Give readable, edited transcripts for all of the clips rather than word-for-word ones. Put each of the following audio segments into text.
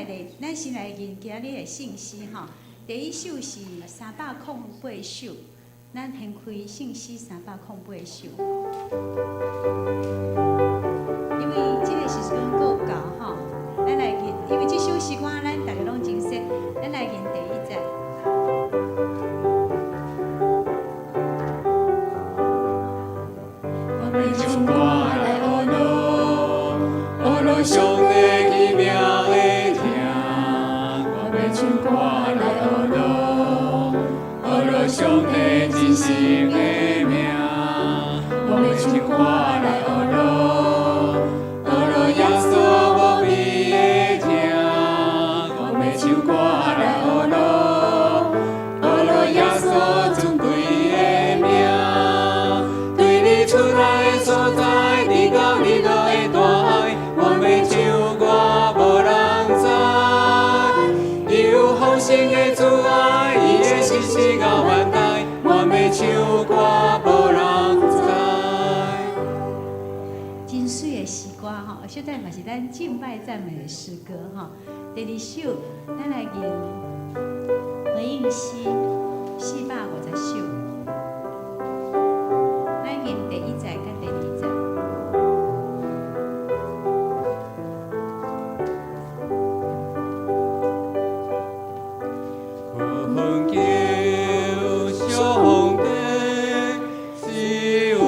來，咱先來認今日的聖詩吼。第一首是308首，咱先開聖詩三百空八首。因為這个時陣過到吼，咱來認，因為這首詩歌咱逐个攏真熟，咱來認第一節。我欲唱歌來學樂，學樂上帝奇妙的疼。我欲唱歌來學樂，學樂上帝真聖的名。我欲唱歌來學樂，學樂耶穌無比的疼。我欲唱歌來學樂，學樂耶穌尊貴的名。對你出來的所在，直到日落的大海，我欲唱歌無人知。伊有豐盛的慈愛，伊的信實到萬代，我欲唱歌無人知。真媠的詩歌吼，小等嘛是咱敬拜讚美的詩歌吼。第二首，咱來認回應詩450首，咱認第一節佮第二節。懇求上帝賜恩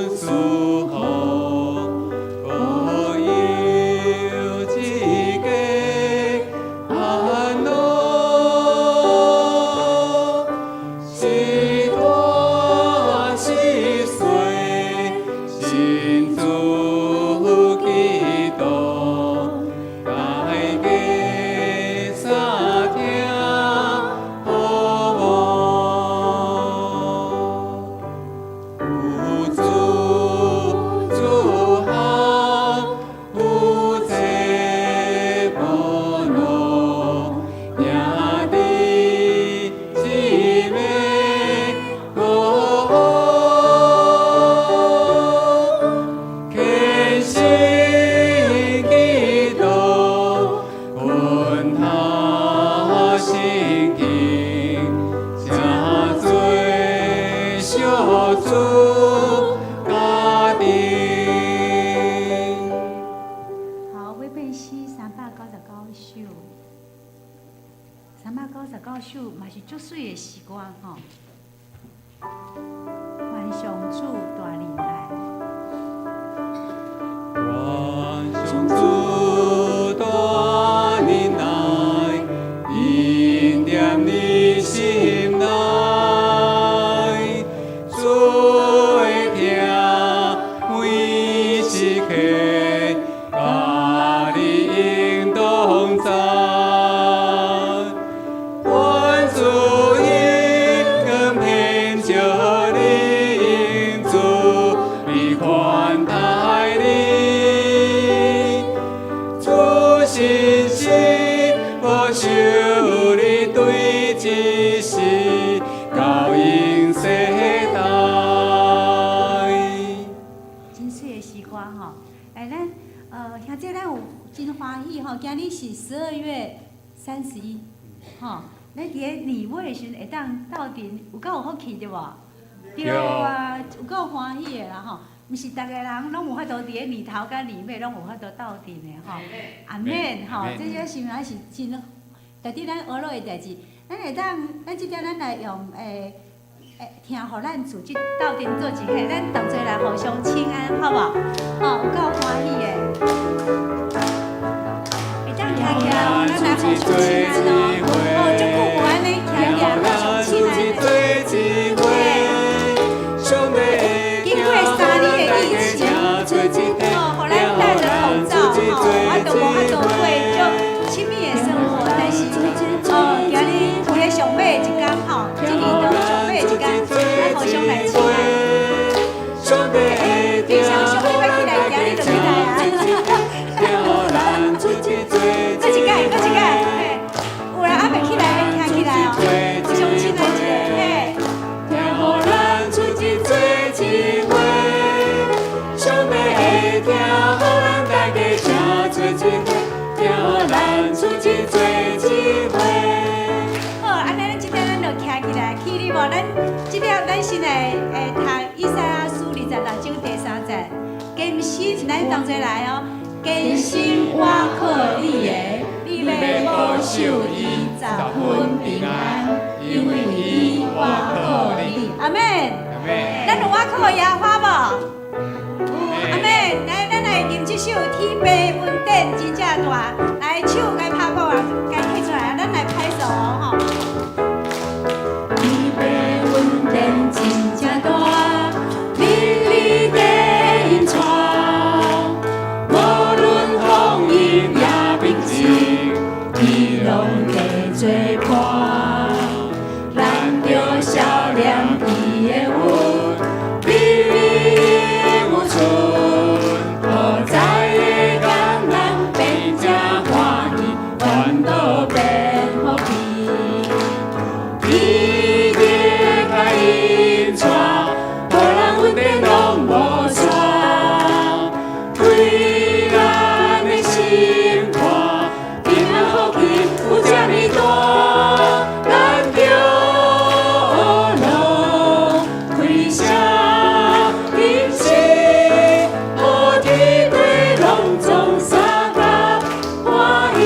賜福，保佑這家安樂，是大是細，信主基督，大家相聽好無？有主主幸，有濟無樂，兄弟姊妹好，虔心祈禱，懇讀聖經，誠做小組家庭。好，回變詩399首，399首嘛是足媠的詩歌吼。願上主大仁愛，願上主大仁愛，恩踮你心內，主會疼每時刻，佮你永同在。願主彼光遍照你，用慈悲款待你。主信實保守你對這世到永世代。真媠的詩歌吼。哎，咱兄弟，咱有真歡喜吼，今日是12月31，吼，咱佇咧年尾的時陣會當鬥陣，有夠有福氣對無？對啊，有夠歡喜的啦吼。毋是逐个人攏有法度佇咧年頭佮年尾攏有法度鬥陣的吼。阿們吼，這這是毋是真值得咱學樂的代誌？咱會當，咱這點咱來用聽予咱主去鬥陣做一下，咱同齊來互相請安，好無？吼，有夠歡喜的。會當徛起來，咱來互相請安哦。哦，足久無按呢徛起來互相請安的。經過3年的疫情，哦，予咱戴着口罩，吼，我都無法度過足親密的生活，但是，哦，今日佇咧上尾一工吼，這年度上尾一工，咱互相來請安。欸，平常時你欲起來，今日就起來啊！閣一擺，閣一擺，嘿，有啦，咱出真濟智慧。好，按呢咱這點咱就徛起來，起立無？咱這點咱先來讀以賽亞書26章第3節，堅心咱同齊來哦，堅心倚靠你的，你欲保守伊十分平安，因為伊倚靠你。阿們。阿們。咱有倚靠耶和華無？阿們，來，咱來念這首《天父恩典真正大》，來手共拍鼓啊，共提出來，咱來拍手哦，吼。天父恩典真正大，美麗的引帶，無論風雨也平靜，伊攏會做伴。咱著數念伊的恩，美麗永有存，無知的艱難變成歡喜，煩惱變福氣。伊的甲引帶，予咱恩典攏無煞，開咱的心肝，平安福氣有這呢大，咱著學開聲吟詩，好天地攏總相佮歡喜。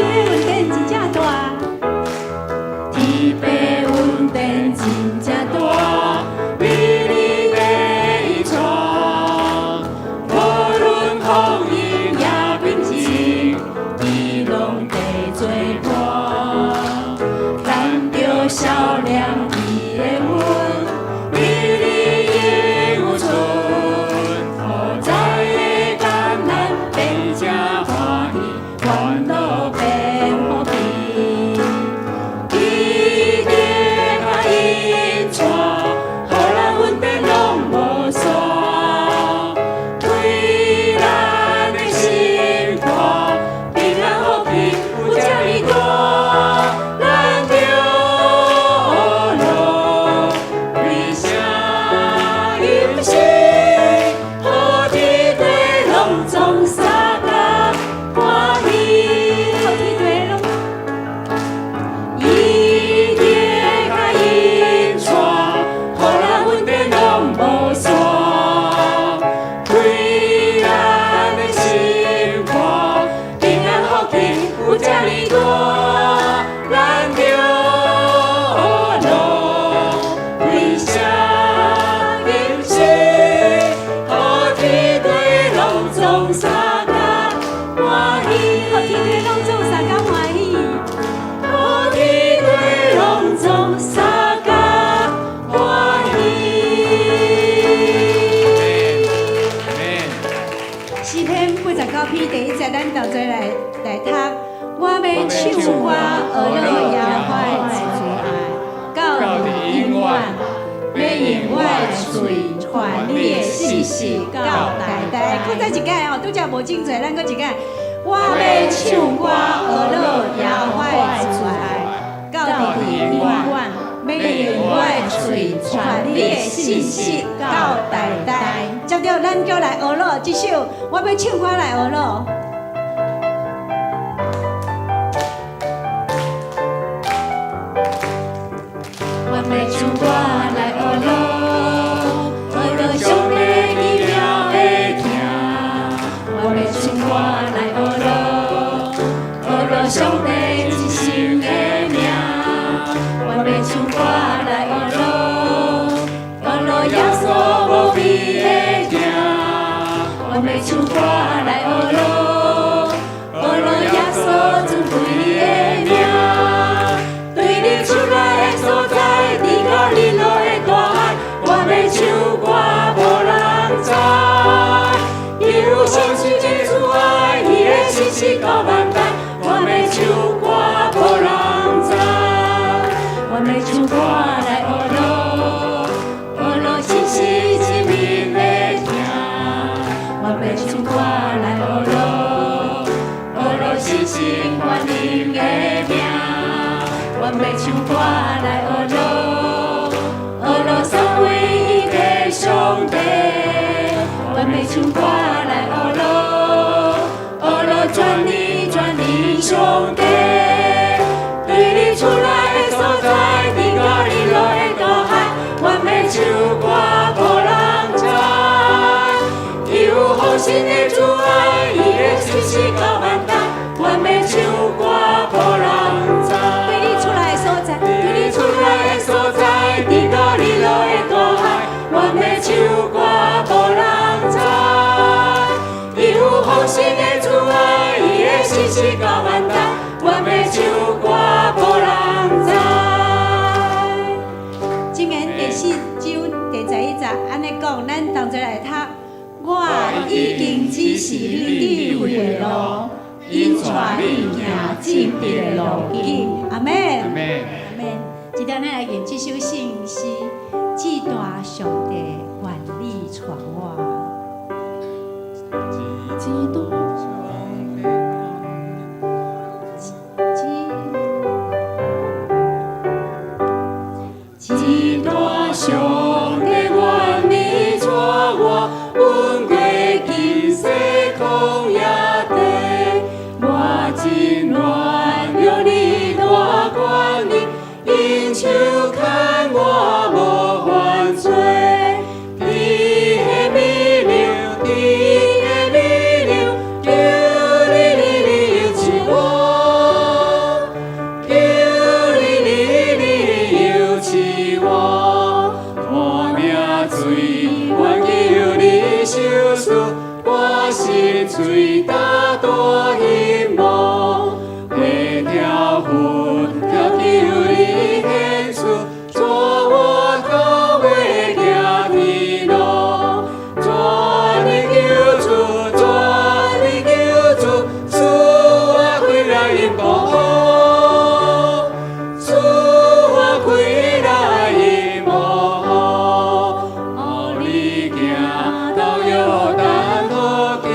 天父恩典真正大，天父恩典真正大，美麗的引帶，無論風雨也平靜，伊攏會做伴。咱著數念伊的恩，美麗永有存，無知的艱難變成歡喜，煩惱變福氣。伊的甲引帶，予咱恩典攏無煞，開咱的心肝，平安福氣有這呢大，咱著學開聲吟詩，好天地攏總相佮歡喜。好天地攏。伊的甲引帶，予咱恩典攏無煞，開咱的心肝，平安福氣有這呢大，咱著學開聲吟詩，好天地攏總相佮歡喜。好天地攏總相佮歡喜。好天地攏總相佮歡喜。阿們。詩篇89篇第1節，咱同齊來讀。我欲唱歌，學樂耶和華的慈愛，到佇永遠，欲用我的喙傳你的信實到代代。閣再一擺哦，拄才無整齊，咱閣一擺。我欲唱歌，學樂耶和華的慈愛，到佇永遠，欲用我的喙傳你的信實到代代。接著咱閣來學樂這首，我欲唱歌來學樂。我欲唱歌來學樂，學樂上帝奇妙的疼。我欲唱歌來學樂，學樂上帝至聖的名。我欲唱歌來學樂，學樂耶穌無比的疼。我欲唱歌來學樂，學樂耶穌尊貴的名。對日出來的所在，直到日落的大海，我欲唱歌無人知。伊有信實的慈愛，伊的信實到萬代，我欲唱歌無人知。我欲唱歌來學樂，學樂信實子民的疼。我欲唱歌來學樂，學樂信實萬民的名。我欲唱歌來學樂，學樂三位一體上帝。我欲唱歌來學樂，學樂全能全能。上帝，佇你出來的所在，直到日落的大海，阮欲唱歌予人知。伊有豐盛的慈愛，伊的信實到萬代，阮欲唱歌予人知。對你出來的所在，佇你出來的所在，直到日落的大海，阮欲唱歌予人知。伊有豐盛的慈愛，伊的信實到萬代，阮欲唱歌予人知。箴言第四章第11節按呢講，咱同齊來讀。我已經指示你智慧的路，引帶你行正直的路徑。阿們。阿們。阿們。今天咱來念這首聖詩，至大上帝願你帶我。至大上帝。至至大上帝願你帶我，阮過金色曠野地，我真軟弱你大權能，用手牽我無犯罪。你的美麗，你的美麗，求你你你引導我，求你你你扶持我，看命罪，願求你赦恕，我心喙大大希望，下條佛條求你顯出，帶我到尾行天路，全力救主，全力救主，賜我開來永保護，賜我開來永保護，予你行到約旦河邊，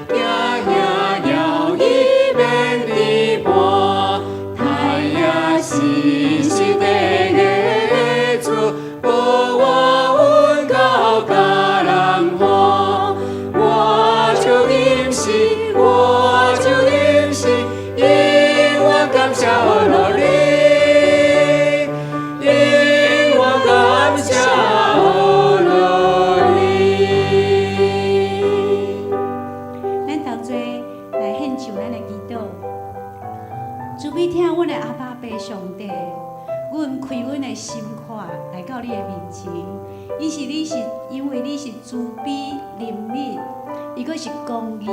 行遐鳥語免佇伴，太陽是實地的主，保我穩到迦南岸。我就認識，我就認識，永遠感謝阿羅你，永遠感謝阿羅你。咱同齊來獻上咱的祈禱。慈悲疼阮的阿爸父上帝，阮開阮的心肝來到你的面前，伊是你是因為你是慈悲憐憫，伊閣是公義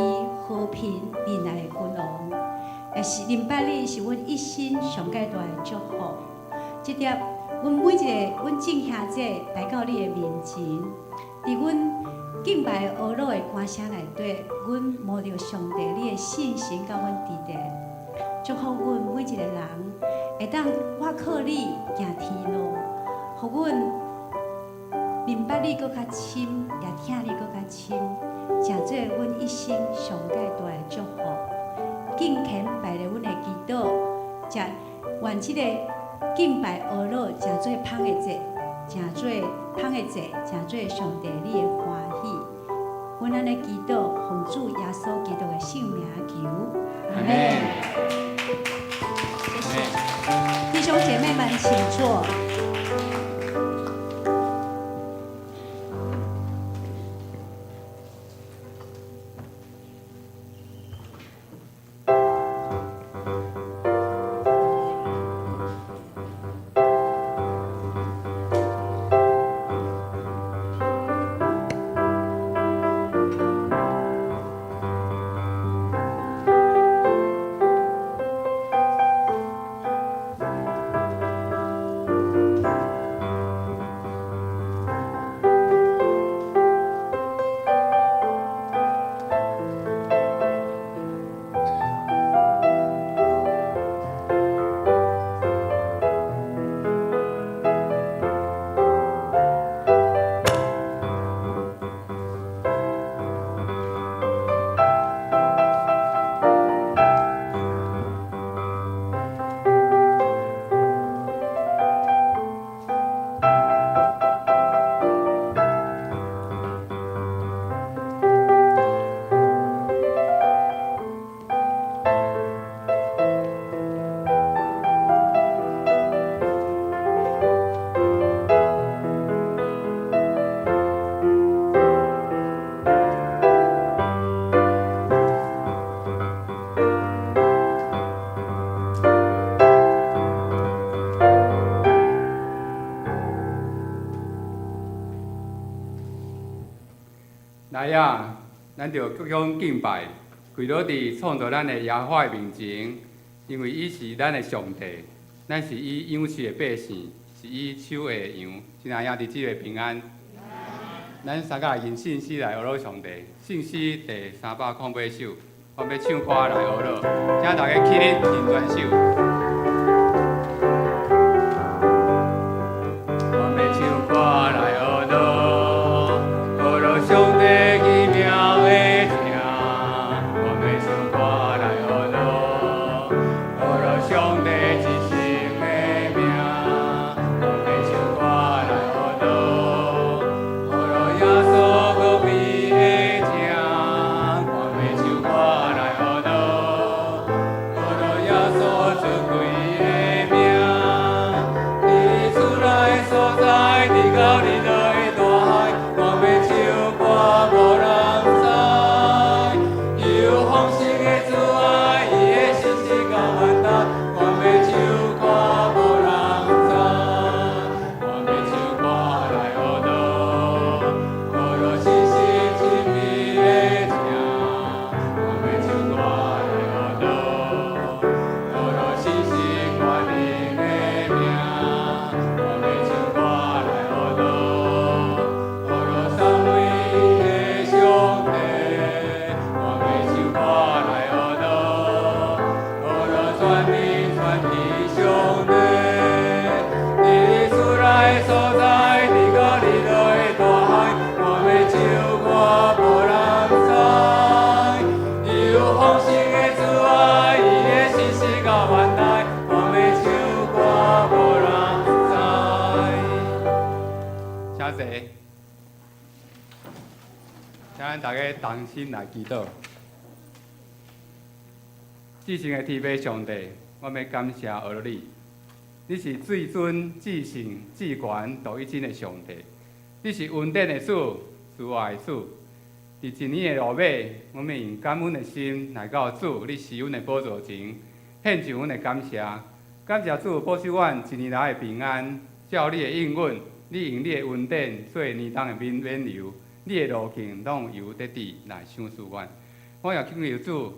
和平仁愛的君王，也是認捌你是阮一生上蓋大的祝福。這粒阮每一個阮眾兄弟來到你的面前，佇阮敬拜阿羅的歌聲內底，阮摸著上帝你的信實佮阮佇咧，祝福阮每一個人會當倚靠你行天路，予阮明白你閣較深，也疼你閣較深，成做阮一生上蓋大的祝福。敬虔拜咧阮的祈禱，才願這個敬拜阿羅成做芳的祭，成做芳的祭，成做上帝你的歡喜。阮按呢祈禱，奉主耶穌基督的聖名求，阿們。謝謝。弟兄姐妹們，請坐。親愛仔，咱著各種敬拜，跪倒佇創造咱的耶和華的面前，因為伊是咱的上帝，咱是伊養飼的百姓，是伊手下的羊。親愛兄弟姊妹平安。咱三個用信心來學上帝，信詩第308首，我欲唱歌來學囉，請大家起立認全手。我欲唱歌來學囉，學囉上帝奇妙的疼。我欲唱歌來學囉，學囉上帝至聖的名。我欲唱歌來學囉，學囉耶穌無比的疼。我欲唱歌來學囉，學囉耶穌尊貴的名。佇主內所在，直到日落的大海，我欲唱歌無人知。有豐盛的慈愛，伊的信實到萬代，我欲唱歌無人知。我欲唱歌來學囉，學囉信實親密的疼。我欲唱歌來學囉，學囉信實權能的名。我欲唱歌來學囉，學囉三位一體的上帝。我欲唱歌來學囉，學囉全能全知上帝。佇主內所在，直到日落的大海，我欲唱歌無人知。有豐盛的慈愛，伊的信實到萬代，我欲唱歌無人知。請坐，請咱大家同心來祈禱。至聖的天父上帝，我欲感謝阿羅你，你是最尊、至聖、至懸、獨一真的上帝，你是恩典的主、慈愛的主。佇一年的落尾，阮欲用感恩的心來到主你施恩的寶座前，獻上阮的感謝。感謝主保守阮一年來的平安，照你的應允，你用你的恩典做年冬的免免油，你的路徑攏由得治來賞賜阮。我也請求主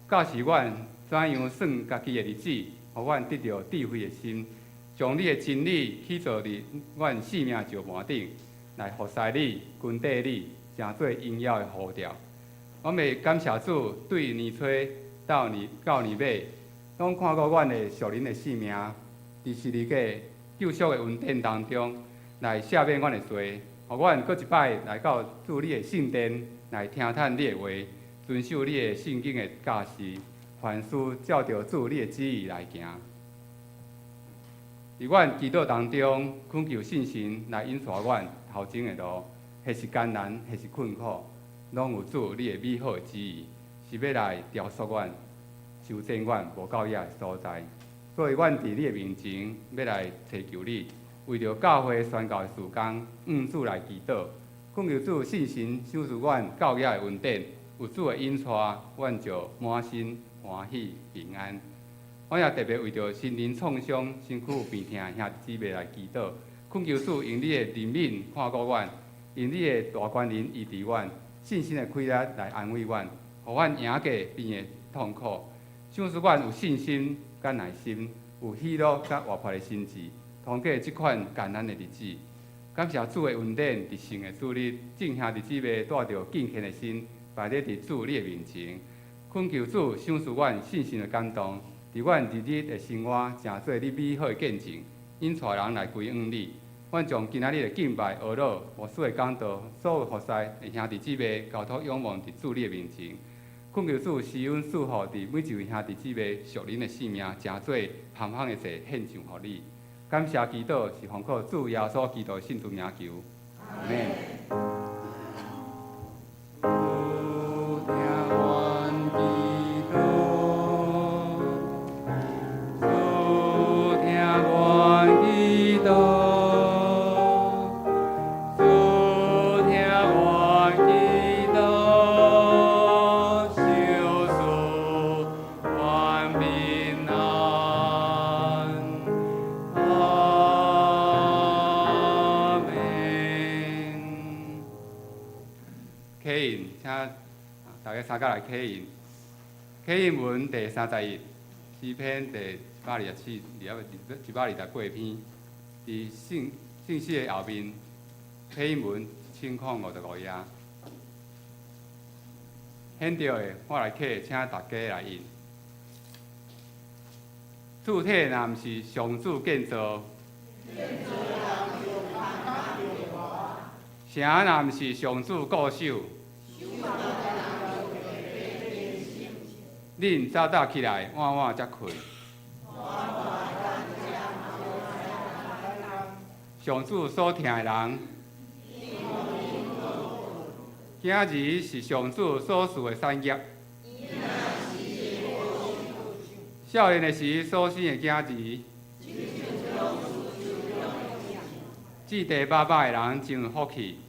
教示阮怎樣算家己的日子，予阮得著智慧的心，將你的真理起做佇阮性命石盤頂，來服侍你、跟綴你，成做榮耀的呼召。我欲感謝主，對年初到年到年尾，攏看顧阮的屬靈的性命，佇十字架救贖的恩典當中，來赦免阮的罪，予阮閣一擺來到主你的聖殿，來聽聽你的話，遵守你的聖經的教示，凡事照著主你的旨意來行。佇阮祈禱當中，懇求聖神來引帶阮頭前的路，或是艱難，或是困苦，攏有主你的美好的旨意，是欲來雕塑阮、修正阮無夠額的所在。所以，阮佇你的面前，欲來尋求你，為著教會宣教的事工，向主來祈禱，懇求主聖神賞賜阮夠額的恩典，有主的引帶，阮就滿心歡喜平安。我也特別為著身靈創傷、身軀有病痛的兄弟姊妹來祈禱，懇求主用你的憐憫看顧阮，用你的大權能醫治阮，信心的氣力來安慰阮，予阮贏過病的痛苦。賞賜阮有信心佮耐心，有喜樂佮活潑的心志，通過這款艱難的日子。感謝主的恩典，佇聖的主日，眾兄弟姊妹帶著敬虔的心，擺佇佇主你的面前，懇求主賞賜阮信心的感動，佇阮日日的生活，成做你美好的見證，引帶人來歸向你。阮將今仔日的敬拜、學樂、牧師的講道，所有服侍的兄弟姊妹，交託仰望佇主你的面前。懇求主施恩賜福佇每一位兄弟姊妹屬靈的性命，成做芳香的祭獻上予你。感謝祈禱是奉靠主耶穌基督的聖徒名求。阿們。主聽阮祈禱，主聽阮祈禱，主聽阮祈禱，賞賜阮平安。阿們。大家三角來啟印，啟印文第31，詩篇第124、128篇，佇聖詩的後面，啟印文1055頁。顯著的，我來啟，請大家來印。柱體若毋是上主建造，城若毋是上主固守，恁早早起來，晚晚才睏。上主所疼的人，囝兒是上主所賜的產業。少年的時所生的囝兒，子弟爸爸的人真有福氣。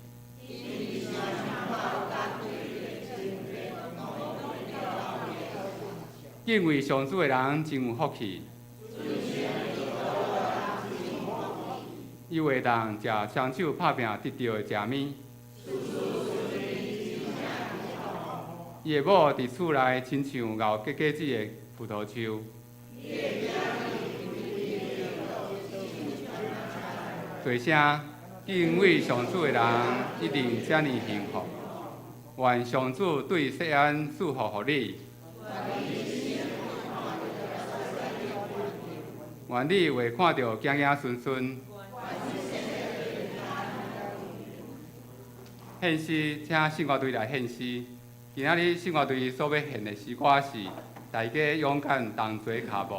敬畏上主的人真有福氣。伊會當食雙手拍拚得著的食物。伊的某佇厝內親像𠢕結果子的葡萄樹。做聲敬畏上主的人一定遮爾幸福。願上主對錫安賜福予你。願你會看著子子孫孫。獻詩，請聖歌隊來獻詩。今仔日聖歌隊所欲獻的詩歌是《大家勇敢同齊跤步》。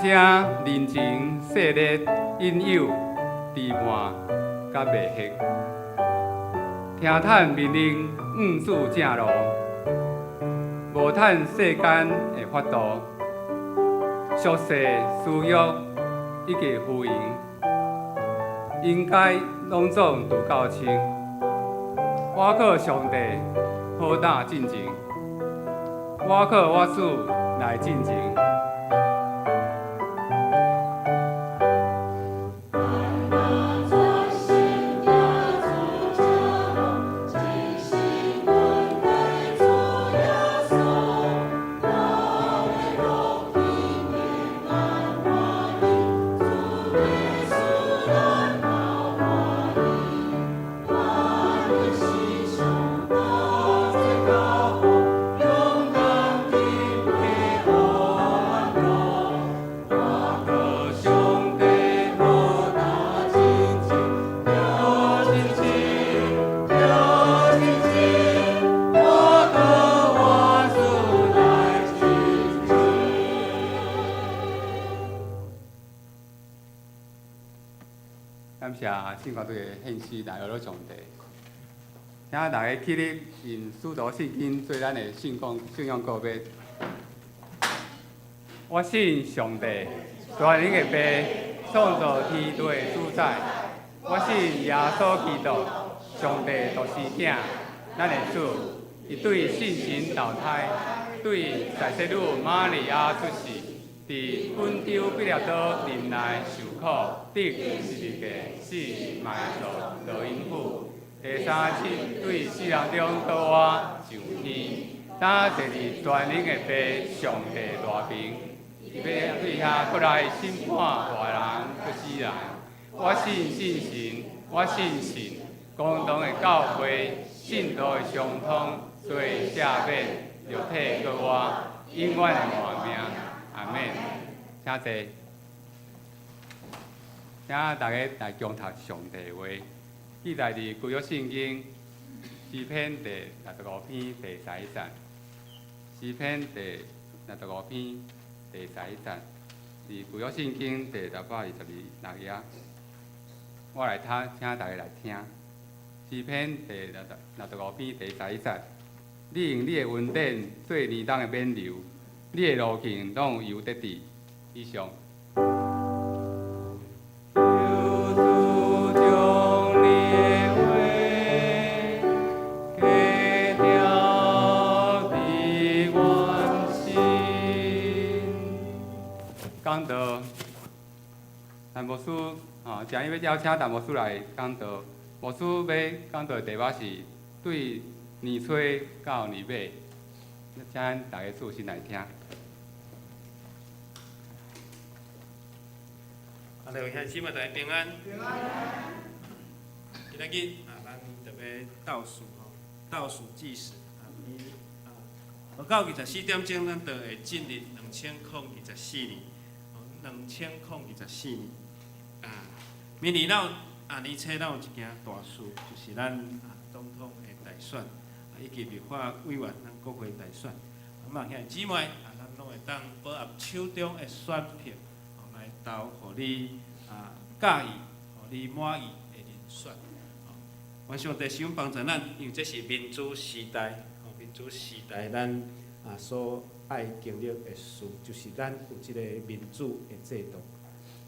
聲、人情、勢力、引誘、治叛、佮迷惑，聽趁命令，毋主正路，無趁世間的法度，俗世私欲以及浮盈，應該攏總拄夠清。我靠上帝好膽進前，我靠我主來進前。勇敢的配合。謝聖歌隊的獻詩來學了上帝。請大家起立，用使徒信經做咱的信仰信仰告白。我信上帝，全能的父，創造天地的主宰。我信耶穌基督，上帝獨生囝，咱的主，伊對聖神投胎，對在洗女瑪利亞出世，佇本丟彼拉多忍耐受苦，釘十字架，死埋葬，落陰府。第三日對死人中倒活上天，搭坐佇全能的父上帝大爿，伊欲對遐閣來審判活人閣死人。我信聖神，我信信共同的教會，聖徒的相通，罪赦免，肉體閣活，永遠的活命。阿們。請坐。請大家來共讀上帝話，記載佇舊約聖經詩篇第六十五篇第十一節。詩篇第六十五篇第十一節，佇舊約聖經第622六頁。我來讀，請大家來聽。詩篇第六十五篇第十一節，你用你的恩典做年冬的冕旒，你的路徑攏有油得治。以上。求主將你的話刻雕佇阮心。講道，陳牧師，吼，今日欲邀請陳牧師來講道。牧師欲講道的題目是對年初到年尾，請大家注心來聽。啊，各位兄弟姊妹大家平安。平安。今仔日啊，咱著欲倒數吼，倒數計時啊，啊，到24點鐘，咱就會進入2024年，2024年。啊，明年咱有啊年初咱有一件大事，就是咱啊總統的大選，啊以及立法委員咱國會大選。啊，嘛兄弟姊妹啊，咱攏會當把握手中的選票，來投予你啊佮意、予你滿意的人選。願上帝賜福幫助咱，因為這是民主時代，民主時代咱啊所愛經歷的事，就是咱有這个民主的制度。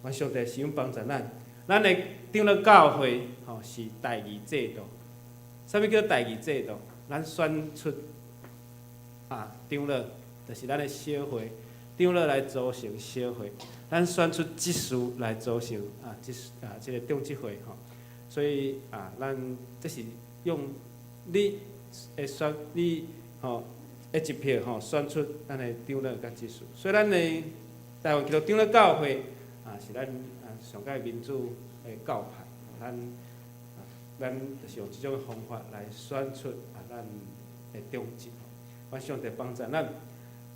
願上帝賜福幫助咱，咱的長老教會吼是代議制度。啥物叫代議制度？咱選出啊長老，就是咱的小會。長老來組成小會，咱選出執事來組成啊執事啊這个長執會吼，所以啊，咱這是用你的選你吼的一票吼選出咱的長老佮執事，所以咱的台灣基督長老教會啊是咱啊上蓋民主的教派，咱就是用這種方法來選出啊咱的長執，願上帝幫助咱。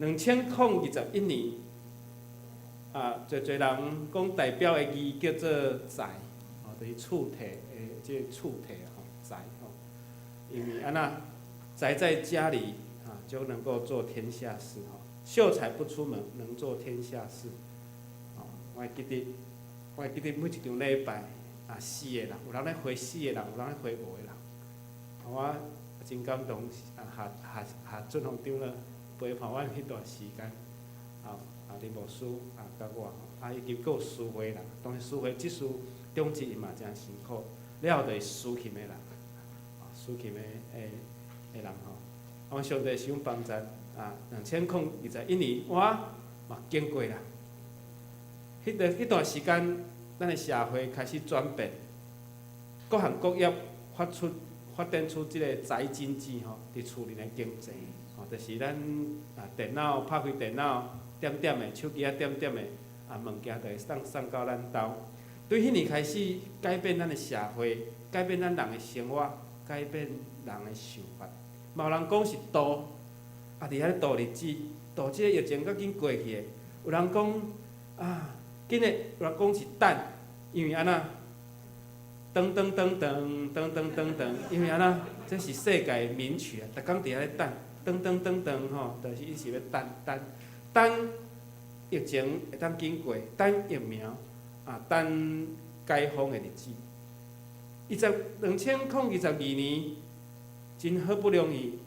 2021年，啊，濟濟人講代表的字叫做財，吼，就是厝體的這个厝體吼，財吼。因為按怎，宅在家裡啊，就能夠做天下事吼。秀才不出門，能做天下事。吼，我會記得每一場禮拜啊，四个人，有人咧回四個人，有人咧回五個人。我真感動，啊，夏夏夏俊宏長老陪伴阮彼段時間，啊啊林牧師啊，佮我，啊以及閣有司會人，當然司會執事長執伊嘛誠辛苦，了後就是司琴的人，啊司琴的的的人吼，啊，上帝賜福幫助啊，2021年我嘛經過啦，彼个彼段時間，咱的社會開始轉變，各行各業發展出這个宅經濟吼，佇厝裡的經濟。吼，就是咱啊電腦拍開電腦，點點的手機仔點點的，啊物件就會送送到咱兜。對彼年開始改變咱的社會，改變咱人的生活，改變人的想法。嘛有人講是度，啊佇遐咧度日子，度這個疫情較緊過去的。有人講啊，緊的，有人講是等，因為按怎？噔噔噔噔噔噔噔噔，因為按怎？這是世界名曲啊，逐工佇遐咧等。噔噔噔噔吼，就是伊是欲等等等疫情會當緊過，等疫苗啊，等解封的日子。二十2022年，真好不容易，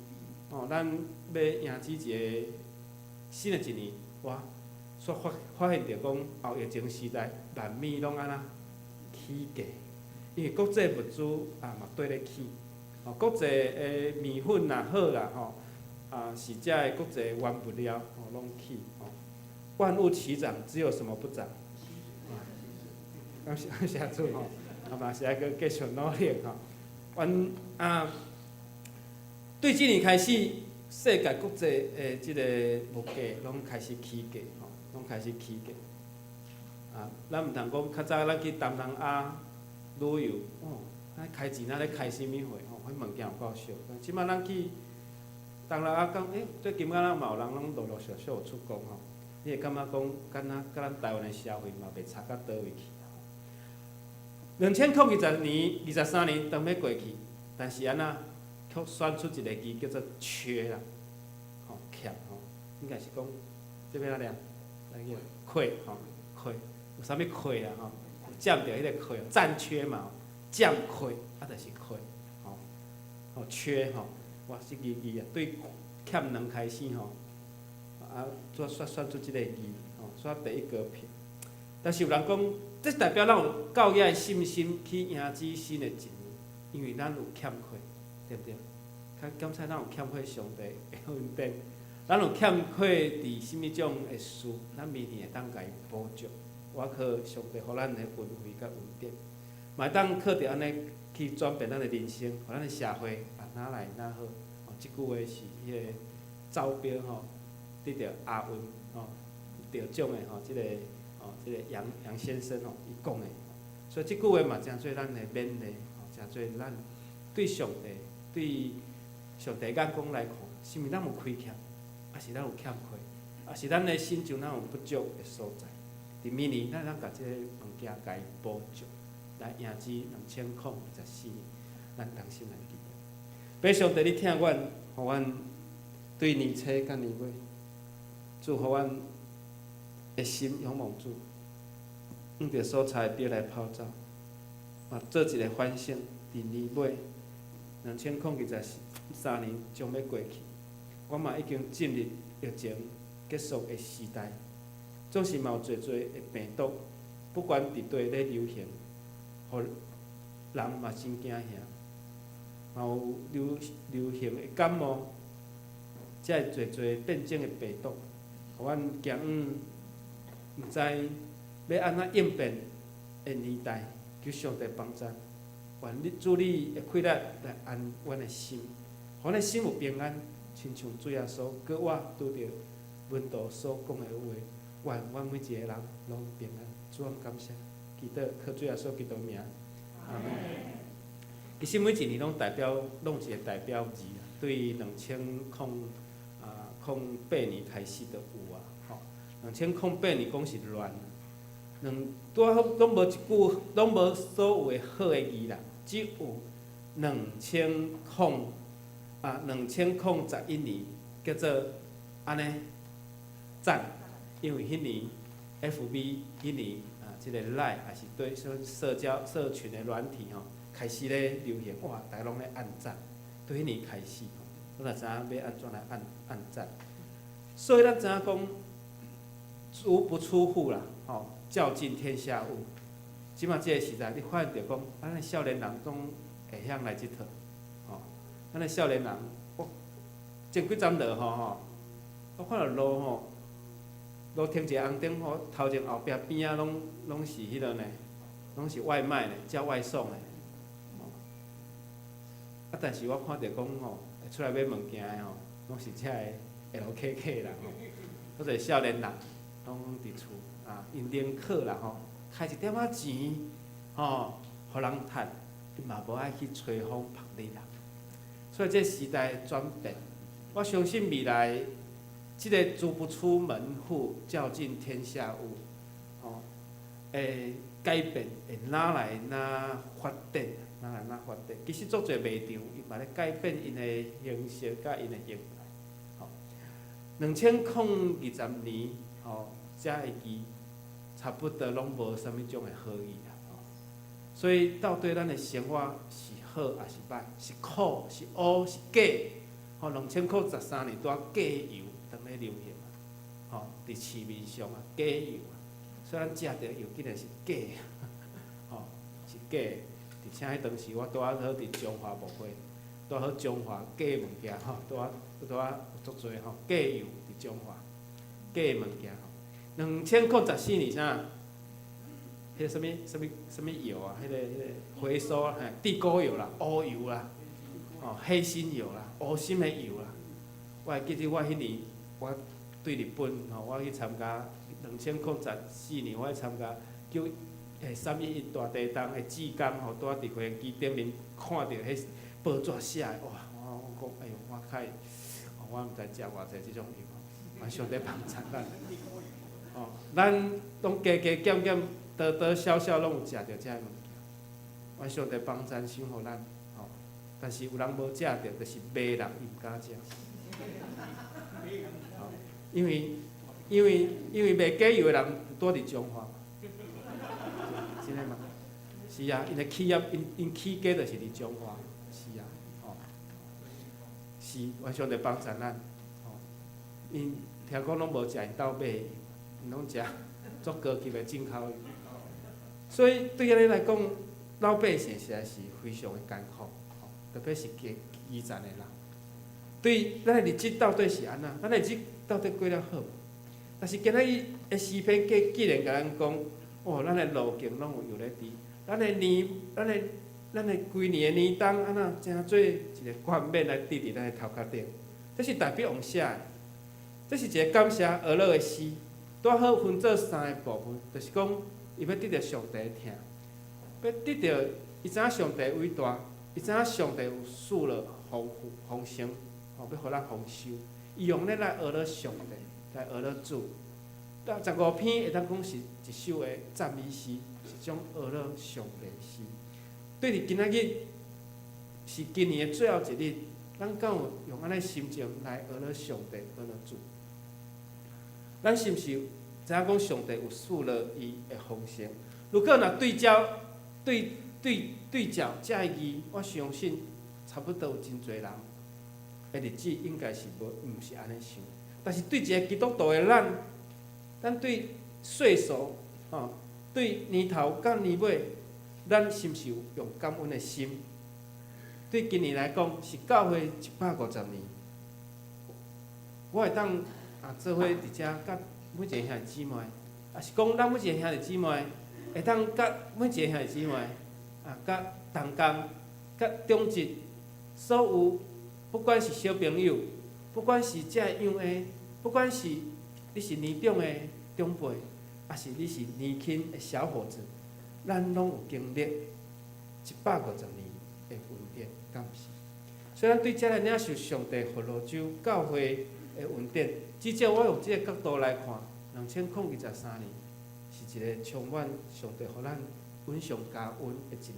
哦，咱欲迎接一个新的一年，哇！煞發現著講後疫情時代，萬物攏按怎起價，因為國際物資啊嘛綴咧起，哦，國際的麵粉也好啦，吼，啊是遮的國際原物料吼攏起，吼，萬物齊漲，只有什麼不漲？感謝感謝主吼，啊嘛是愛閣繼續努力吼。阮啊，對這年開始，世界國際的這個物價攏開始起價吼，攏開始起價。啊，咱毋通講較早咱去東南亞旅遊，哦，咱開錢若咧開啥物會吼，彼物件有夠俗。這擺咱去東南亞講，最近敢若嘛有人攏陸陸續續有出國吼，你會感覺講，敢若佮咱台灣的社會嘛袂差甲佗位去。2020年、23年當欲過去，但是按怎卻選出一個字叫做缺啦，吼欠吼，應該是講這欲按怎念？來叫缺吼缺，有啥物缺啊吼？佔著彼个缺，暫缺嘛，佔缺啊，就是缺，吼吼缺吼，哇，這個字啊，對欠兩開始吼，啊，煞選出這个字吼，煞第一個撇。但是有人講，這代表咱有夠額的信心去迎接新的一年，因為咱有欠缺，對毋對？較檢查咱有欠缺上帝的恩典，咱有欠缺佇啥物種的事，咱明年會當共伊補足。我靠上帝予咱的恩惠佮恩典，嘛會當靠著按呢去轉變咱的人生，予咱的社會啊，若來若好。哦，這句話是彼个走標吼，得著亞運吼得獎的吼，這个吼，這个楊楊先生吼，伊講的。所以這句話嘛，誠做咱的勉勵，吼，誠做咱對上帝、對上帝眼光來看，是毋是咱有虧欠，抑是咱有欠缺，抑是咱的心中咱有不足的所在？佇明年，咱通共這个物件共伊補足，來迎接2024年，咱同心來祈禱。父上帝，你疼阮，予阮對年初佮年尾，主予阮的心仰望主，向著所差的表來跑走，嘛做一个反省。佇年尾，2023年將欲過去，我嘛已經進入疫情結束的時代，總是嘛有濟濟的病毒，不管佇佗咧流行，予人嘛真驚嚇，嘛有流行的感冒，遮會濟濟變種的病毒，予阮驚毋知欲按怎應變的年代，求上帝幫助，願你主你的氣力來安阮的心，予阮的心有平安，親像主耶穌閣我拄著門徒所講的話，願阮每一個人攏平安。主，阮感謝，祈禱靠主耶穌基督名，阿門。其實每一年攏代表，攏有一個代表字啊。對2008年開始就有啊，吼。2008年講是亂，兩拄仔好攏無一句，攏無所有的好的字啦，只有2011年叫做按呢讚，因為彼年 FB 彼年啊，這个 Line 也是對社交社群的軟體吼，開始咧流行，哇，逐家攏咧按讚，對彼年開始吼，咱就知影欲按怎來按讚。所以咱知影講，足不出戶啦，吼，照進天下物。這擺這个時代，你發現著講，咱的少年人總會曉來這套，吼，咱的少年人，我前幾站落雨吼，我看著路吼，路停一个紅燈吼，頭前後壁邊仔攏是彼落呢，攏是外賣呢，叫外送的。啊，但是我看著講吼，會出來買物件的吼，攏是遮个 LKK 啦吼，閣濟少年人攏佇厝啊，𪜶寧可啦吼，開一點仔錢吼，予人趁，伊嘛無愛去吹風曝日啦。所以這時代轉變，我相信未來這个足不出門戶，照進天下物，吼，會改變，會愈來愈發展，愈來愈發展。其實足濟賣場，伊嘛咧改變𪜶的形式佮𪜶的形態，吼。2020年，吼，遮的字差不多攏無啥物種的好意啦，吼。所以到底咱的生活是好抑是䆀？是苦是烏是假？吼，2013年拄仔假油當咧流行啊，吼，佇市面上啊，假油啊，所以咱食著油竟然是假，吼，是假的。而且彼當時我拄仔好佇彰化牧會，拄仔好彰化假物件吼，拄仔拄仔有足濟吼，假油佇彰化，假物件吼。2014年啥？彼个啥物啥物啥物油啊？彼个回收嘿，地溝油啦、烏油啦、吼黑心油啦、烏心的油啦。我會記得我彼年我對日本吼，我去參加2014年我去參加叫3.11大地震的志工吼，拄仔佇飛行機頂面看著彼報紙寫的，哇！我講哎喲，我較我毋知食偌濟這種油，嘛上帝幫助咱。哦，咱攏加加減減、多多少少攏有食著這个物件，願上帝幫贊賞予咱，吼。但是有人無食著，就是罵人伊毋敢食。吼，因為賣假油的人拄佇彰化嘛，真的嗎？是啊，𪜶的企業，𪜶起家就是佇彰化，是啊，吼。是，願上帝幫助咱，吼。𪜶聽講攏無食𪜶兜買的油，𪜶攏食足高級的進口油。所以對按呢來講，老百姓實在是非常的艱苦，吼，特別是基基層的人。對咱的日子到底是按怎？咱的日子到底過了好無？但是今仔日的詩篇記竟然共咱講，哦，咱的路徑攏有油咧滴，咱的年，咱的規年的年冬按怎成做一個冠冕來戴佇咱的頭殼頂？這是大衛王寫的，這是一個感謝哀樂的詩，拄好分做三個部分，就是講伊欲得著上帝的疼，欲得著伊知影上帝偉大，伊知影上帝有賜了豐富豐盛，吼，欲予咱豐收。伊用咧來哀樂上帝，來哀樂主。到15篇會當講是一首的讚美詩，是種哀樂上帝詩。對佇今仔日是今年的最後一日，咱敢有用按呢心情來哀樂上帝、哀樂主？咱是毋是知影講上帝有賜了伊的豐盛？如果若對照對對對照這个字，我相信差不多有真濟人的日子應該是無，毋是按呢想。但是對一個基督徒的咱，咱對歲數，吼，對年頭到年尾，咱是毋是有用感恩的心？對今年來講，是教會150年，我會當啊做伙佇遮佮每一個兄弟姊妹，抑是講咱每一個兄弟姊妹會當佮每一個兄弟姊妹啊，佮同工、佮長執，所有不管是小朋友，不管是這樣的，不管是你是年長的長輩，抑是你是年輕的小伙子，咱攏有經歷150年的恩典，敢毋是？所以咱對遮來領受上帝福祿州教會的恩典，至少我用這個角度來看，2023年是一個充滿上帝予咱恩上加恩的一年。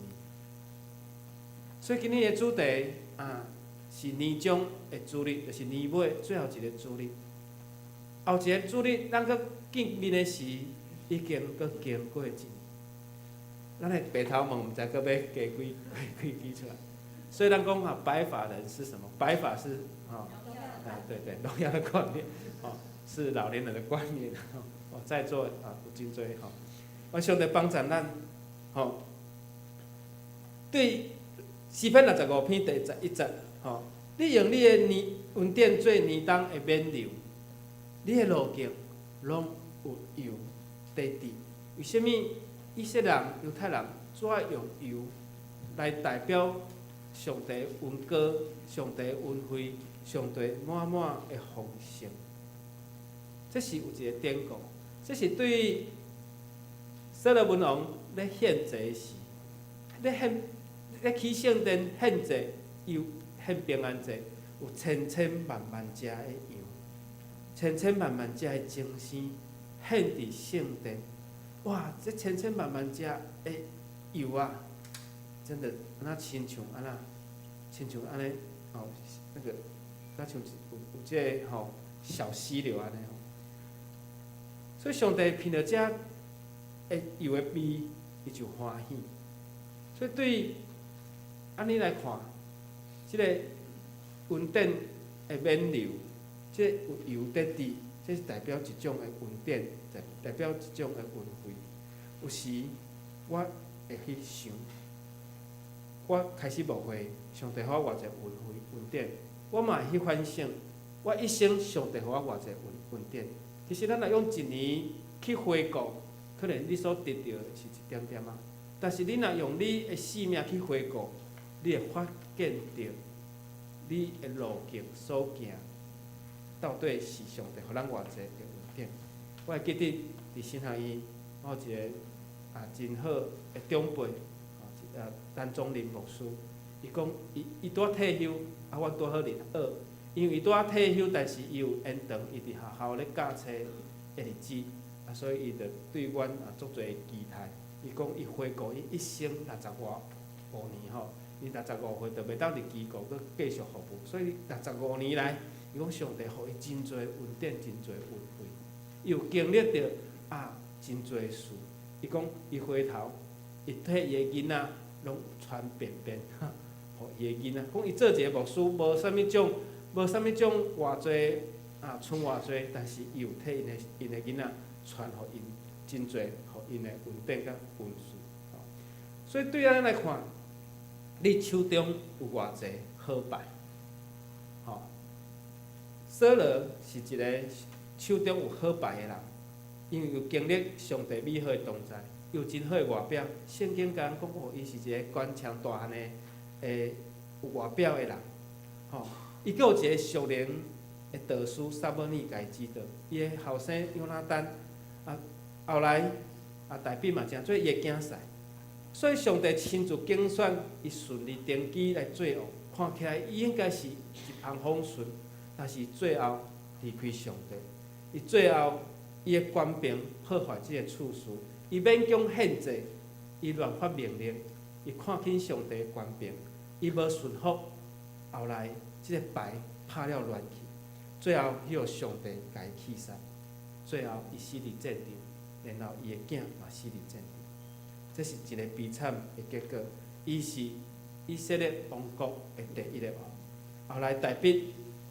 所以今日的主題啊，是年終的主日，就是年尾最後一個主日。後一個主日，咱閣見面的時，已經閣經過一年。咱的白頭毛毋知閣欲加幾幾支出來。所以咱講啊，白髮人是什麼？白髮是吼，哎對對，榮耀的冠冕，哦，是老年人的冠冕。哦，在座啊有真濟吼，我上帝幫助咱，吼，對詩篇65篇第11節，吼，你用你的年恩典做年冬的冕旒，你的路徑攏有油滴滴。為啥物以色列人、猶太人主愛用油來代表上帝恩膏、上帝恩惠、上帝滿滿的豐盛？這是有一個典故，這是對所羅門王咧獻祭時，咧獻咧起聖殿獻祭，又獻平安祭，有千千萬萬隻的羊，千千萬萬隻的精牲獻佇聖殿。哇！這千千萬萬隻的油啊，真的，若親像按怎，親像按呢，哦，那個，若像有這個吼小溪流按呢吼。所以上帝聞著這的油的味，伊就歡喜。所以對按呢來看，這个恩典的免流，這个油得滴，這是代表一種的恩典，代表一種的恩惠。有時我會去想，我開始牧會，上帝予我偌濟恩惠恩典，我嘛會去反省，我一生上帝予我偌濟恩典。其實咱若用一年去回顧，可能你所得著的是一點點仔。但是你若用你的生命去回顧，你會發現著你的路徑所行，到底是上帝予咱偌濟的恩典。我會記得佇神學院，我有一个真好的長輩，陳宗林牧師，伊講伊拄仔退休，阮拄好入學，因為伊拄仔退休，但是伊有延長，伊佇學校咧教冊的日子，所以伊就對阮足濟的期待。伊講伊回顧伊一生六十外五年吼，伊六十五歲就袂當入機構閣繼續服務，所以六十五年來，伊講上帝予伊真濟恩典，真濟恩惠，伊有經歷著真濟事。伊講伊回頭，伊替伊的囡仔攏穿便便，予伊的囡仔。講伊做一个牧師，無啥物種偌濟賰偌濟，但是伊有替𪜶的囡仔傳予𪜶真濟，予𪜶的恩典佮恩賜。所以對咱來看，你手中有偌濟好牌？吼，掃羅是一个手中有好牌的人，因為有經歷上帝美好的同在，有真好的外表。聖經共咱講，哦，伊是一个堅強大漢的，有外表的人，吼。伊閣有一个屬靈的導師撒母耳共伊指導，伊的後生約拿單，後來大衛嘛成做伊的囝婿，所以上帝親自揀選伊順利登基來做王，看起來伊應該是一帆風順，但是最後離開上帝，伊最後伊的權柄破壞這个次序，伊勉強獻祭，伊亂發命令，伊看輕上帝的權柄，伊無順服，後來這个牌拍了亂去，最後彼予上帝共伊棄殺，最後伊死佇戰場，然後伊的囝嘛死佇戰場，這是一个悲慘的結果。伊是以色列王國的第一个王。後來大衛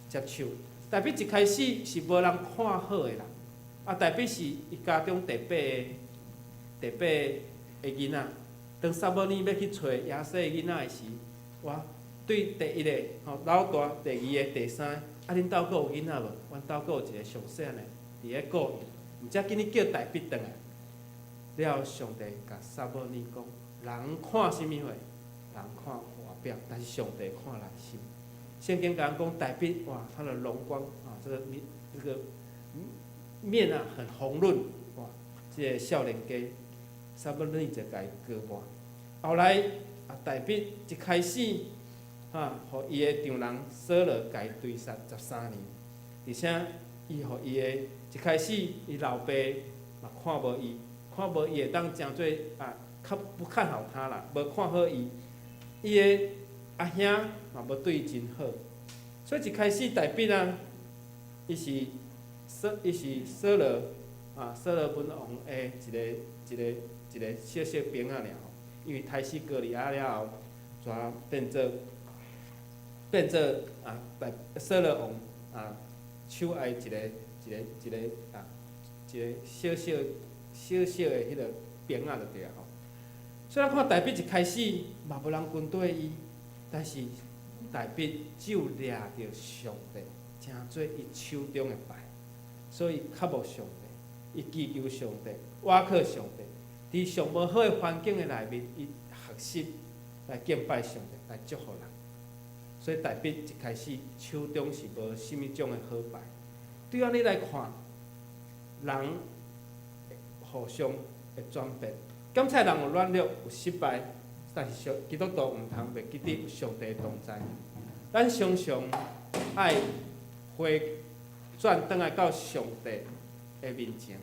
接手，大衛一開始是無人看好的啦。大衛是伊家中第八个囡仔。當撒母耳欲去揣耶西的囡仔的時，哇，對第一个吼老大，第二个、第三个，恁兜閣有囡仔無？阮兜閣有一个上細漢的，佇咧顧伊，毋才緊去叫大衛轉來。了後，上帝共撒母耳講：人看啥物貨？人看外表，但是上帝看內心。聖經共咱講，大衛哇，他的容光啊，這個面啊很紅潤，哇，這个少年家，撒母耳就共伊膏抹。後來大衛一開始，予伊的丈人掃羅共伊追殺13年，而且伊予伊的一開始，伊老爸嘛看無伊，看無伊會當成做較不看好他啦，無看好伊，伊的阿兄嘛無對伊真好，所以一開始大衛啊，伊是掃羅文王的一個小小兵仔爾吼，因為殺死歌利亞了後，就變做大掃羅王手下一個小小小小的彼个兵仔就對啊吼。所以咱看大衛一開始嘛無人軍隊伊，但是大衛只有掠著上帝，成做伊手中的牌，所以靠慕上帝，伊祈求上帝，倚靠上帝，佇上無好的環境的內面，伊學習來敬拜上帝，來祝福人。所以大衛一開始手中是無啥物種的好牌。對按呢來看，人互相會轉變。檢測人有軟弱，有失敗，但是上基督徒毋通袂記得有上帝同在。咱常常愛回轉轉來到上帝的面前，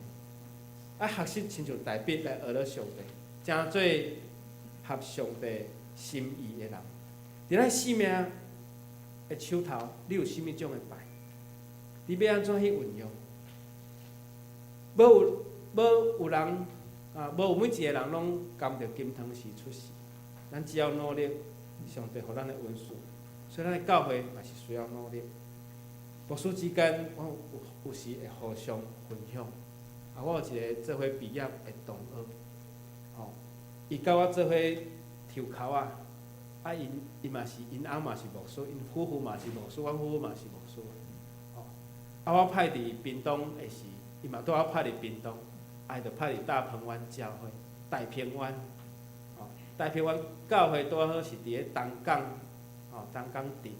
愛學習親像大衛來學著上帝，成做合上帝心意的人。佇咱生命的手頭，你有啥物種的牌？你欲按怎去運用？無有人，無有每一个人攏含著金湯匙出世。咱只要努力，上帝予咱的恩賜，所以咱的教會嘛是需要努力。牧師之間，我有時會互相分享。啊，我有一個做伙畢業的同學，吼，伊佮我做伙抽鬮仔，啊，𪜶嘛是𪜶翁嘛是牧師，𪜶夫婦嘛是牧師，阮夫婦嘛是牧師，吼。啊，我派佇屏東的時，伊嘛拄好派佇屏東，啊，伊就派佇大鵬灣教會，大平灣，吼，大平灣教會拄好是佇咧東港，吼，東港鎮。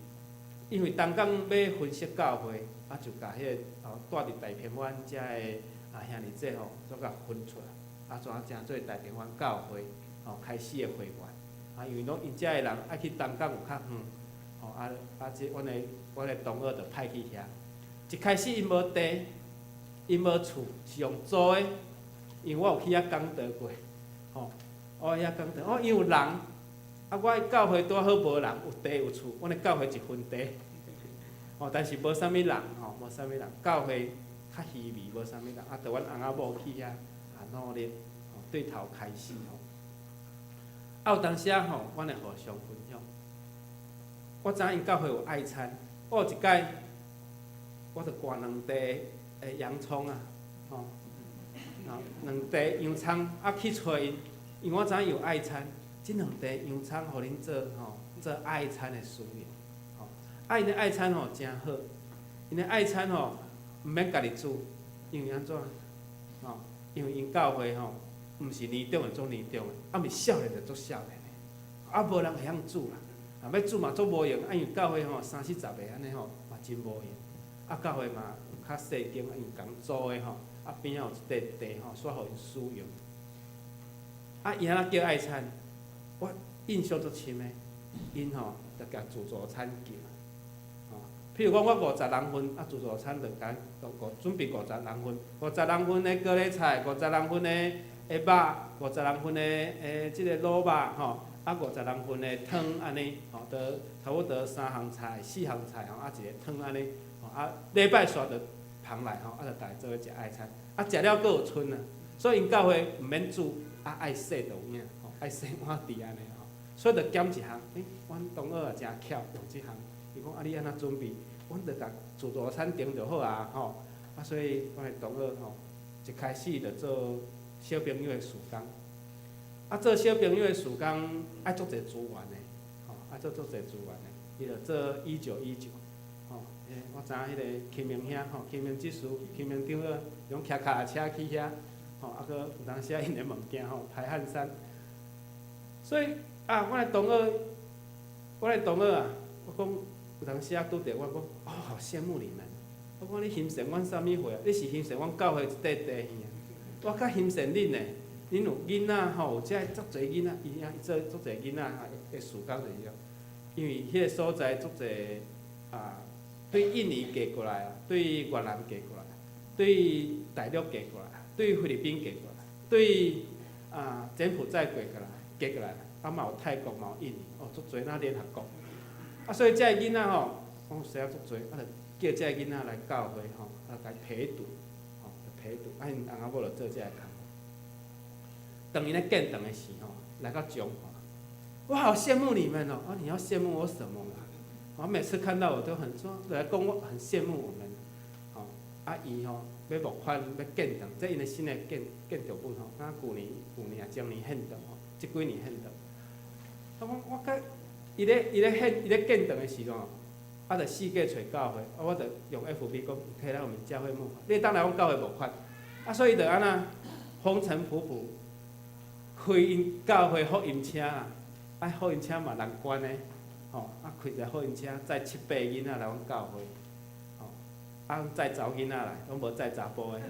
因為東港欲分設教會，啊，就共彼個吼蹛佇大平灣遮的啊兄弟姊吼，煞共分出來，啊，怎成做大平灣教會吼開始的會員。啊，因為攏𪜶遮的人愛去東港有較遠，吼啊啊！這阮的同學就派去遐。一開始𪜶無地，𪜶無厝，是用租的。因為我有去遐講道過，吼，我遐講道，哦，𪜶有人，啊，我的教會拄好無人，有地有厝，阮的教會一分地，吼，但是無啥物人，吼，無啥物人，教會較稀微，無啥物人，啊，著阮翁仔某去遐啊努力，吼，對頭開始吼。啊，有當時仔吼，阮會互相分享。我知影𪜶教會有愛餐，我有一擺，我就割兩塊的洋蔥啊，吼，啊，兩塊洋蔥啊去揣𪜶，因為我知影有愛餐，這兩塊洋蔥予恁做吼，做愛餐的使用，吼，啊，𪜶的愛餐吼誠好，𪜶的愛餐吼毋免家己煮，因為按怎？吼，因為𪜶教會吼，毋是年長的做年長的，啊，毋是少年的做少年的，啊，無人會曉煮啦，啊，欲煮嘛足無閒，啊，因為教會吼三四十個按呢吼嘛真無閒，啊，教會嘛有較細間，因為共租的吼，啊，邊仔有一塊地吼，煞予𪜶使用。啊，伊按怎叫愛餐？我印象足深的，𪜶吼就共自助餐叫，吼，譬如講我50人份，啊，自助餐就共五準備五十人份，五十人份的高麗菜，五十人份的肉，五十人份的這个滷肉吼，啊，五十人份的湯按呢，吼，都差不多三項菜、四項菜吼，啊，一个湯按呢，吼，啊，禮拜煞就捧來吼，啊，就逐家做伙食愛餐，啊，食了閣有賰啊，所以𪜶教會毋免煮，啊，愛洗就有影，吼，愛洗碗池按呢吼，所以就減一項，欸，阮同學也誠巧用這項，伊講啊，你按怎準備？阮就共自助餐訂就好啊，吼，啊，所以阮的同學吼，一開始就做小朋友的事工，啊，做小朋友的事工愛足濟資源的，吼，愛做足濟資源的，伊就做1919，吼，我知影彼个啟明兄吼，啟明執事、啟明長老，攏騎腳踏車去遐，吼，啊，閣有當時仔𪜶的物件吼，排汗衫，所以啊，我的同學，我的同學啊，我講有當時仔拄著我講，哦，好羨慕你們，我講你欣羨阮啥物貨啊？你是欣羨阮教會一塊地耳啊？我較欣羨恁呢，恁有囡仔吼，有遮足濟囡仔，伊遐做足濟囡仔的事工就是講，因為彼个所在足濟啊，對印尼嫁過來啊，對越南嫁過來，對大陸嫁過來，對菲律賓嫁過來，對啊柬埔寨嫁過來，啊嘛有泰國嘛有印尼，哦足濟那聯合國，啊所以遮个囡仔吼，講生足濟，啊就叫遮个囡仔來教會吼，啊共陪讀，吼陪讀，啊𪜶翁仔某就做遮个工課。當𪜶咧建堂的時吼，來到彰化，我好羨慕你們哦！啊，你要羨慕我什麼啦？我每次看到我都很說，來講我很羨慕我們，吼啊伊吼欲募款欲建堂，這𪜶的新的建築物吼，敢舊年啊前年獻堂吼，這幾年獻堂。啊我我佮伊咧建堂的時吼，啊就四界揣教會，啊我就用 FB 講，可以來我們教會募款，你會當來阮教會募款，啊所以就按怎風塵僕僕，開𪜶教會福音車啊，啊福音車嘛難關的，吼啊開一个福音車載七八個囡仔來阮教會，吼啊載查某囡仔來，攏無載查埔的，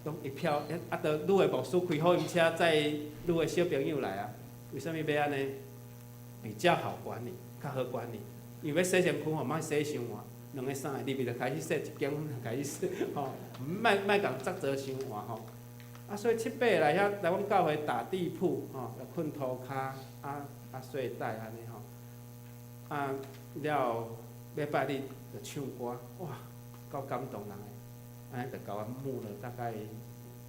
攏一票啊，著女的牧師開福音車載女的小朋友來啊，為啥物欲按呢？比較好管理，較好管理。因為欲洗身軀吼，莫洗傷晏，兩个三个入去就開始洗，一間開始洗，吼，莫莫共執做傷晏吼。啊，所以七八个來遐來阮教會打地鋪，吼，來睏塗跤，啊啊睡袋按呢吼。啊了禮拜日就唱歌，哇，夠感動人的，按呢就共阮募了大概，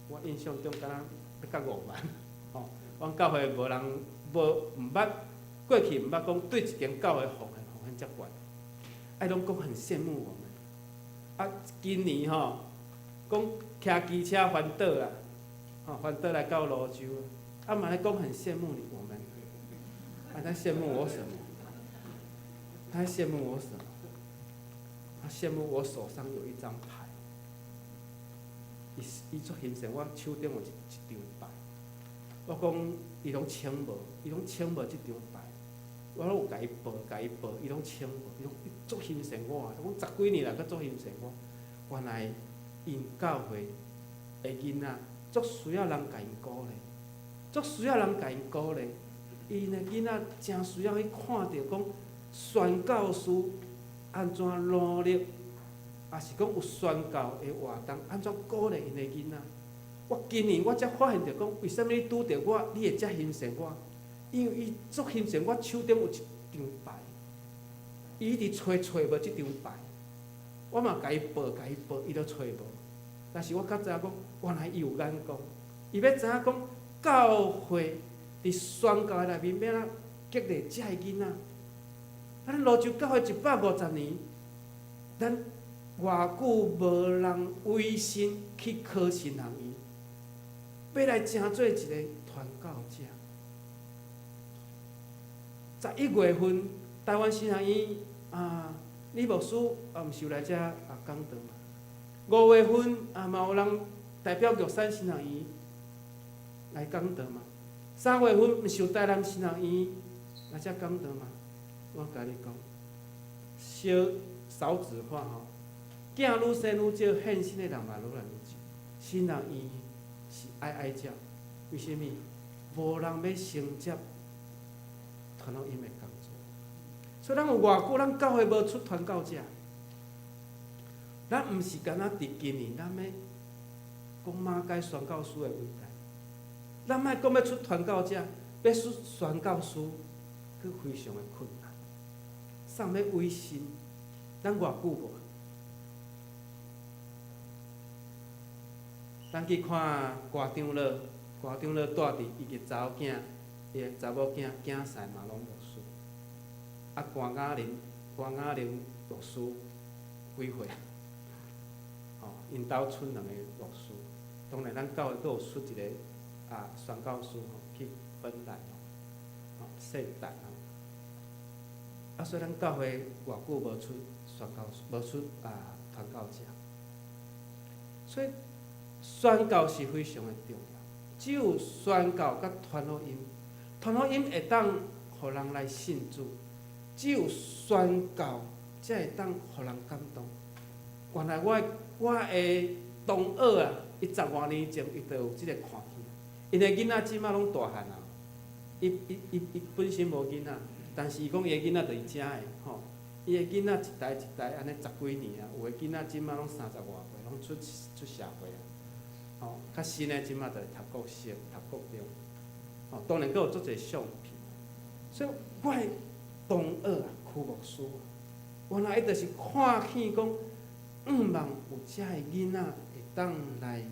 我印象中敢若欲到5萬，吼，阮教會無人無毋捌過去毋捌講對一間教會奉獻奉獻遮懸，愛攏講很羨慕我們。啊，今年吼，講騎機車環島啊，吼環島來到蘆洲，啊嘛咧講很羨慕你我們，啊他羨慕我什麼？他羨慕我什麼？他羨慕我手上有一張牌。伊伊足欣賞我手頂有一一張牌。我講伊攏穿無，伊攏穿無這張牌。我攏有共伊報，共伊報，伊攏穿無，伊攏足欣賞我啊！講十幾年來，閣足欣賞我。原來𪜶教會的囡仔足需要人共𪜶鼓勵，足需要人共𪜶鼓勵。𪜶的囡仔誠需要去看著講宣教師按怎努力，抑是講有宣教的活動，按怎鼓勵𪜶的囡仔。我今年我才發現著講，為啥物你拄著我，你會遮欣賞我？因為伊足欣賞我手頂有一張牌，伊一直揣揣無這張牌，我嘛共伊報，共伊報，伊都揣無。但是我較知影講，原來伊有眼光，伊欲知影講教會佇宣教內面欲按怎激勵遮个囡仔。咱蘆洲教會150年，咱偌久無人委身去考神學院，欲來成做一個傳教者。11月份，台灣神學院啊，李牧師啊，毋是有來遮啊講道嘛？5月份啊，嘛有人代表玉山神學院來講道嘛？3月份毋是有台南神學院來遮講道嘛？我共你講，少少子化吼，囝愈生愈少，獻身的人嘛愈來愈少。神學院是哀哀叫，為啥物？無人欲承接傳福音的工作，所以咱有偌久，咱教會無出傳教者。咱毋是干焦佇今年，咱欲講馬偕宣教師的偉大。咱莫講欲出傳教者，欲出宣教師，閣非常的困難。啥欲委身，咱偌久無？咱去看郭長老，郭長老蹛佇伊个查某囝，伊个查某囝囝婿嘛攏牧師。啊，關雅玲，關雅玲牧師幾歲？吼，𪜶兜賰兩個牧師。當然，咱教會閣有出一個啊宣教師吼去芬蘭吼，聖誕吼。啊，所以咱教會偌久無出宣教師，無出啊傳教者。所以宣教是非常的重要。只有宣教佮傳福音，傳福音會當予人來信主。只有宣教，才會當予人感動。原來我我的同學啊，伊十外年前伊就有這个看見。𪜶的囡仔這馬攏大漢啊，伊伊伊伊本身無囡仔，但是伊講伊的囡仔就是遮的吼。伊的囡仔一代一代按呢十幾年啊，有的囡仔這馬攏三十外歲，攏出出社會啊。吼，較新的這馬就讀國小、讀國中。吼，當然閣有足濟相片。所以我的同學啊，邱牧師啊，原來伊就是看見講，向望有遮个囡仔會當來予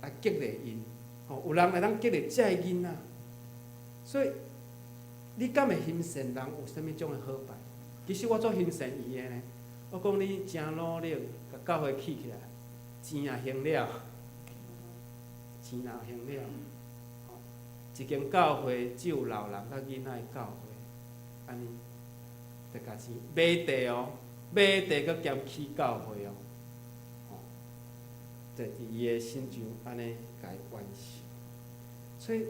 來激勵𪜶，吼，有人會當激勵遮个囡仔。所以你敢會欣羨人有啥物種的好牌？其實我足欣羨伊的呢。我講你誠努力，共教會起起來，錢也還了，錢也還了。吼，一間教會只有老人佮囡仔的教會，按呢，就共錢買地哦，買地閣兼起教會哦，吼，就佇伊的身上按呢共伊完成。所以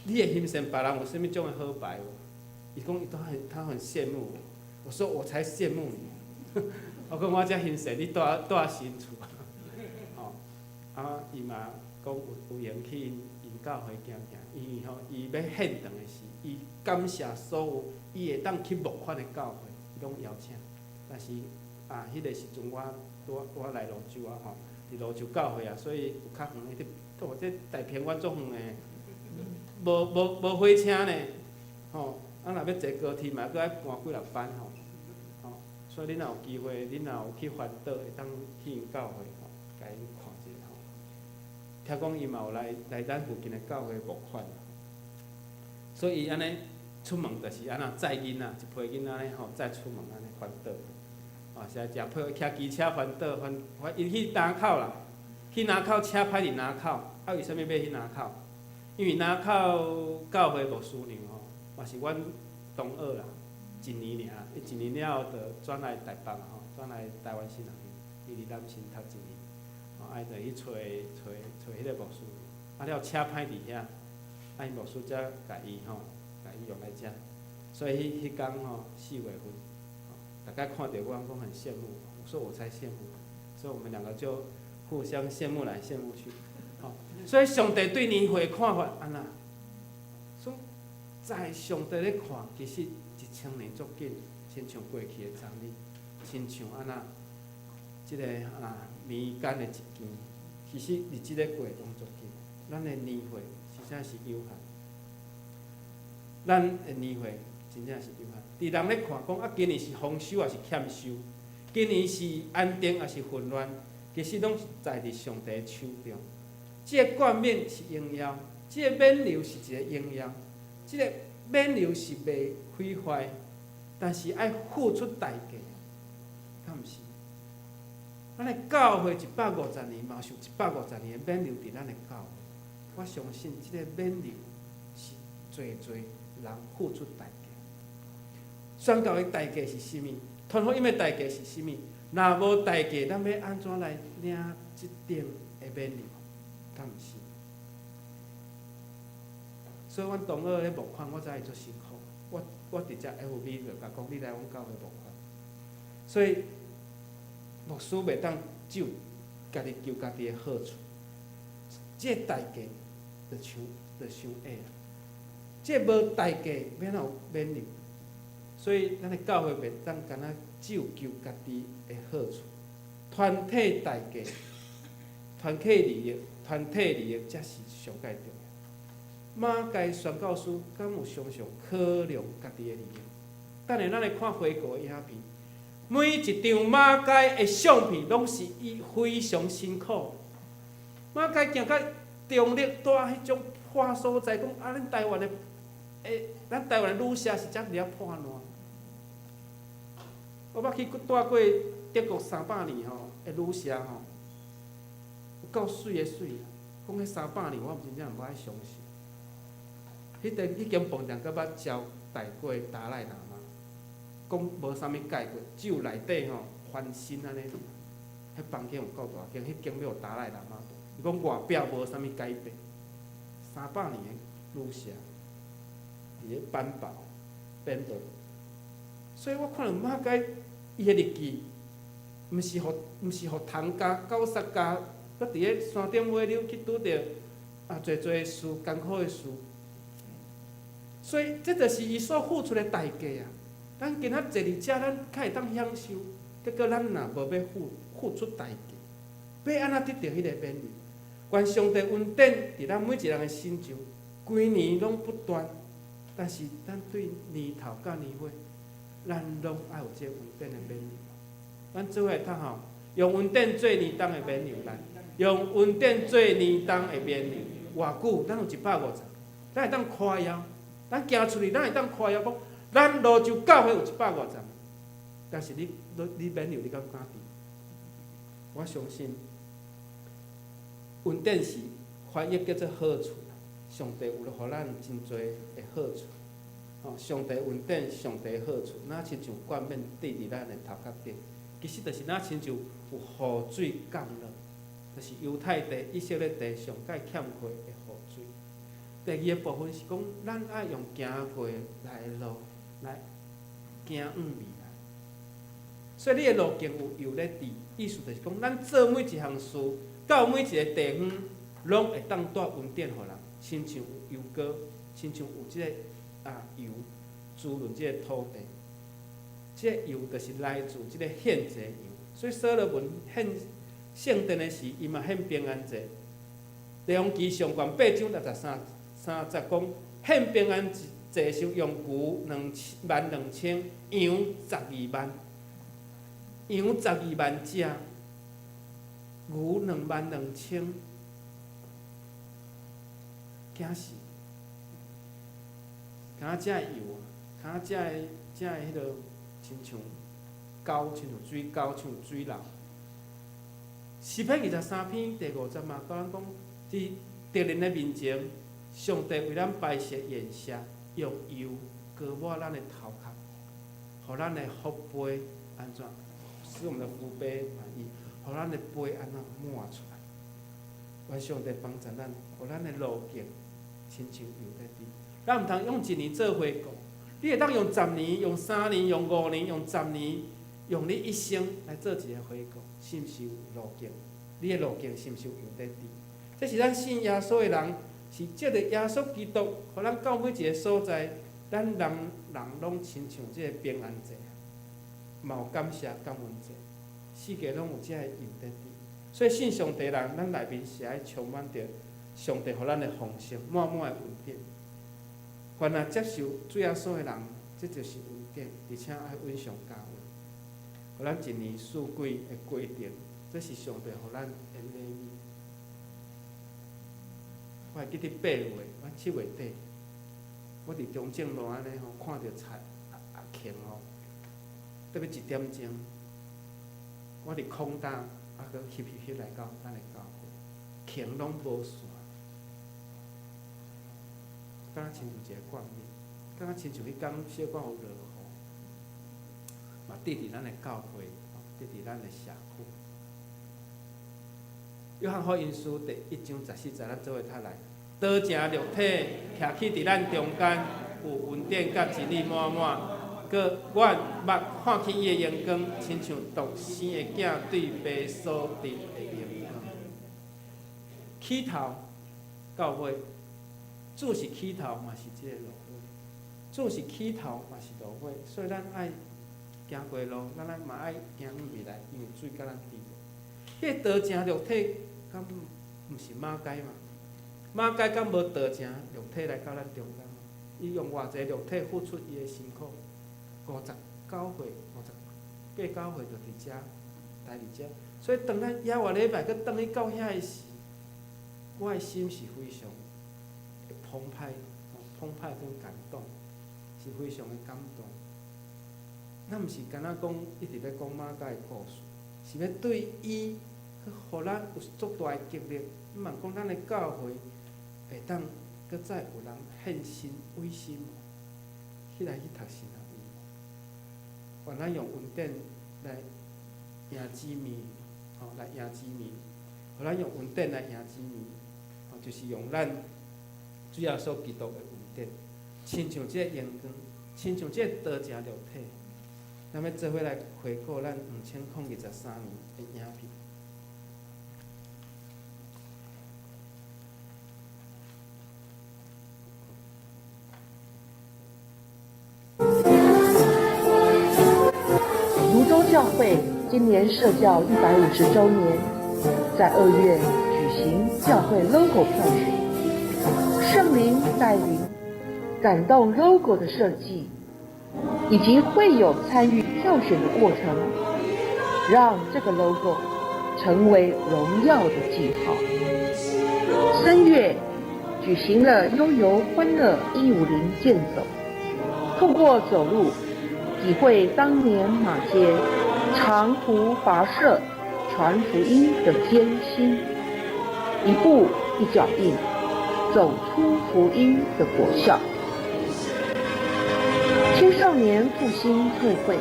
你會欣羨別人有啥物種的好牌無？伊講伊都很，他很羨慕我。我說我才羨慕你。我講我才欣羨你蹛蹛新厝。吼，啊，伊嘛講有有閒去𪜶教會行行，因為吼伊欲獻堂的時，伊感謝所有伊會當去募款的教會，伊攏邀請。但是啊，彼个時陣我拄我來蘆洲啊吼，佇蘆洲教會啊，所以有較遠的，這哦這大平原足遠的，無無無火車呢，吼，啊若欲坐高鐵嘛，閣愛趕幾若班吼，吼，所以恁若有機會，恁若有去環島，會當去𪜶教會吼，共𪜶看一下吼。聽講伊嘛有來來咱附近的教會募款。所以伊按呢出門就是按怎載囡仔，一批囡仔呢吼載出門按呢環島，哦，是啊，食批騎機車環島環，伊去林口啦，去林口車歹佇林口，啊為啥物欲去林口？因為林口教會牧師娘吼，嘛是阮同學啦，一年爾，伊一年了後就轉來台北吼，轉來台灣神學院，伊佇南神讀一年，吼，啊伊就去揣揣揣彼個牧師娘，啊了車歹佇遐，啊𪜶牧師才共伊吼，共伊用來遮，所以彼彼工吼4月份，大家看著我講很羨慕，我說我才羨慕，所以我們兩個就互相羨慕來羨慕去，吼，所以上帝對年歲看法按怎？所以在上帝咧看，其實1000年足緊，親像過去的昨日，親像按怎？這個啊暝間的一更，其實日子咧過攏足緊，咱的年歲實在是有限，咱的年歲真正是有限。佇人咧看講啊，今年是豐收抑是欠收？今年是安定抑是混亂？其實攏在佇上帝手中。這個冠冕是榮耀，這個冕旒是一個榮耀，這個冕旒是袂毀壞，但是愛付出代價，敢毋是？咱的教會150年，嘛是有150年的冕旒佇咱的教會。我相信這個冕旒是濟濟人付出代價。宣教的代價是啥物？傳福音的代價是啥物？若無代價，咱欲按怎來領這頂的冕旒？敢毋是？所以，阮同學咧募款，我知伊足辛苦。我直接 FB 就共講，你來阮教會募款。所以，牧師袂當只有家己求家己的好處，這個代價就傷就傷矮啊！這無代價，欲按怎有勉勵？所以，咱的教會袂當干焦只有求家己的好處，團體代價、團體利益、團體利益才是上蓋重要。馬偕宣教師敢有常常考量家己的利益？等下咱來看回顧的影片，每一張馬偕的相片，攏是伊非常辛苦。馬偕行到中壢，蹛彼種破所在，講啊，恁台灣的，欸，咱台灣的旅社是遮爾破爛。我捌去蹛過德國300年吼的旅社吼，有夠媠的媠，講彼三百年，我真正無愛相信。彼個彼間飯店閣捌招待過達賴喇嘛，講無啥物改過，只有內底吼翻新按呢。彼房間有夠大間，彼間欲予達賴喇嘛蹛。伊講外表無啥物改變，三百年的旅社，佇咧斑駁變薄。所以我看著馬偕伊的日記，毋是予唐家、九十家，閣佇咧山頂尾溜去拄著啊，濟濟事艱苦的事。所以，這就是伊所付出的代價啊！咱今仔坐佇遮，咱較會當享受。結果，咱若無欲付出代價，欲按怎得著彼個勉勵？願上帝恩典佇咱每一個人的身上，規年攏不斷。但是，咱對年頭到年尾，咱攏愛有這個恩典的勉勵。咱做伙來讀吼，用恩典做年冬的勉勵來，用恩典做年冬的勉勵。偌久，咱有150，咱會當誇耀。咱行出去，咱會當誇耀講，咱蘆洲教會有150。但是你勉勵，你敢敢佇？我相信，恩典是翻譯叫做好處。上帝有予咱真濟的好處，吼！上帝恩典，上帝好處，若親像冠冕戴佇咱的頭殼頂，其實就是若親像有雨水降落，就是猶太地、以色列地上蓋欠缺的雨水。第二个部分是講，咱愛用行過來的路來行往未來。所以你的路徑有油咧佇，意思就是講，咱做每一項事，到每一个地方，攏會當帶恩典予人，親像有油膏，親像有這个啊油滋潤這个土地。這個油就是來自這個獻祭羊。所以所羅門獻聖殿的時，伊嘛獻平安祭。列王紀上卷八章63、30講，獻平安祭時用牛22000，羊十二萬，羊十二萬隻，牛22,000，驚死！敢若遮的油，敢若遮的遮的彼落亲像沟，亲像水沟，像水流。诗篇23篇第5节嘛，教咱讲，伫敌人的面前，上帝为咱摆设筵席，用油膏抹咱的头壳，予咱的福杯按怎？使我們的福杯滿溢，予咱的杯按怎滿出來？願上帝幫助咱，予咱的路徑親像油咧滴。咱毋通用一年做回顧，你會當用十年、用3年、用5年、用十年、用你一生來做一個回顧，是毋是有路徑？你的路徑是毋是有油咧滴？這是咱信耶穌的人，是藉著耶穌基督，予咱到每一個所在，咱人人攏親像這個平安祭，嘛有感謝感恩祭，四界攏有這个油咧滴。所以信上帝人，咱內面是愛充滿著上帝予咱的豐盛，滿滿的恩典。凡若接受主耶穌的人，這就是恩典，而且愛恩上加恩。予咱一年四季的過程，這是上帝予咱的禮物。我會記得8月，我7月底，我佇中正路按呢吼，看著柴阿慶吼，特別1點鐘，我佇空檔，啊，閣翕翕翕來到咱的教會，蟲攏無散，敢若親像一个冠冕，敢若親像彼工小可有落雨，嘛佇咱的教會，佇佇咱的社區。約翰福音書第1章14節，咱做伙讀來。道成肉體，徛起佇咱中間，有恩典佮真理滿滿。閣阮目看見伊的榮光，親像獨生的囝對父所得的榮光。起頭到尾，主是起頭，嘛是這个落尾；主是起頭，嘛是落尾。所以咱愛行過路，咱愛嘛愛行往未來，因為主佮咱佇。彼個道成肉體，敢毋是馬偕嘛？馬偕敢無道成肉體來到咱中間？伊用偌濟肉體付出伊的辛苦，59歲、58、九歲就佇遮，待佇遮。所以當咱猶活禮拜閣轉去到遐的時，我的心是非常的澎湃、澎湃跟感動，是非常的感動。咱毋是干焦講一直欲講馬偕的故事，是欲對伊去予咱有足大的激勵。毋茫講咱的教會會當閣再有人獻身委身起來去讀神學院。願咱用恩典來贏子民，吼來贏子民，予咱用恩典來贏子民，吼就是用咱主耶穌基督的恩典，親像這个榮光，親像這个道成肉體，咱欲做伙來回顧咱2023年的影片。蘆洲教會今年設教150週年，在2月舉行教會 logo 票選，聖靈帶領感動 logo 的設計，以及會友參與票選的過程，讓這個 logo 成為榮耀的記號。3月舉行了悠遊歡樂150健走，透過走路體會當年馬偕長途跋涉傳福音的艱辛，一步一腳印，走出福音的果效。青少年復興特會，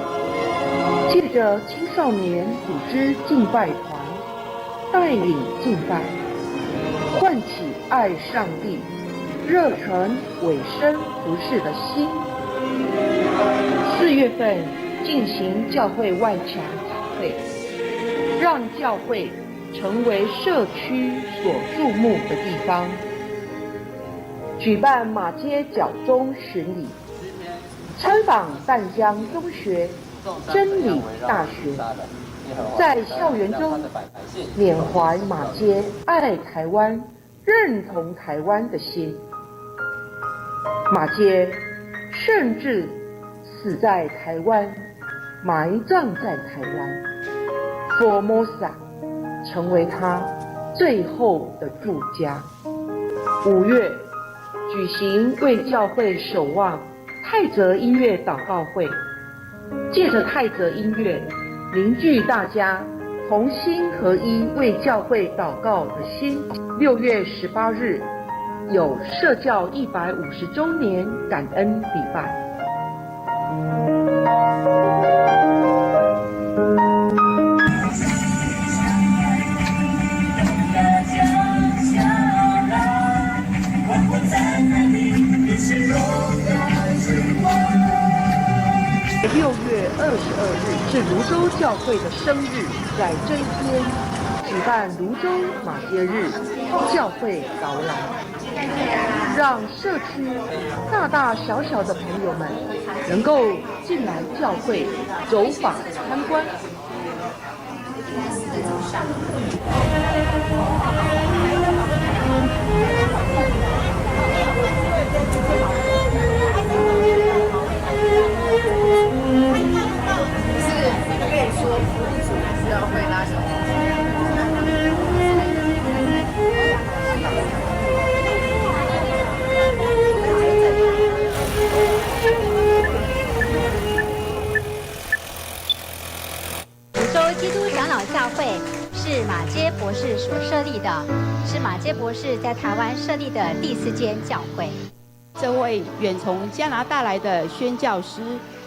借著青少年組織敬拜團，帶領敬拜，喚起愛上帝、熱誠委身服事的心。4月份進行教會外牆彩繪，讓教會成為社區所注目的地方。舉辦馬偕腳蹤巡禮，參訪淡江中學、真理大學，在校園中緬懷馬偕愛台灣、認同台灣的心。馬偕甚至死在台灣，埋葬在台灣，Formosa 成為他最後的住家。5月舉行為教會守望泰澤音樂禱告會，借着泰澤音樂凝聚大家同心合一為教會禱告的心。6月18日有社教150週年感恩禮拜。6月22日是蘆洲教會的生日，在這一天舉辦蘆洲馬偕日教會導覽，讓社區大大小小的朋友們能夠進來教會走訪參觀。蘆洲基督長老教會是馬偕博士所設立的，是馬偕博士在台灣設立的第四間教會。這位遠從加拿大來的宣教師，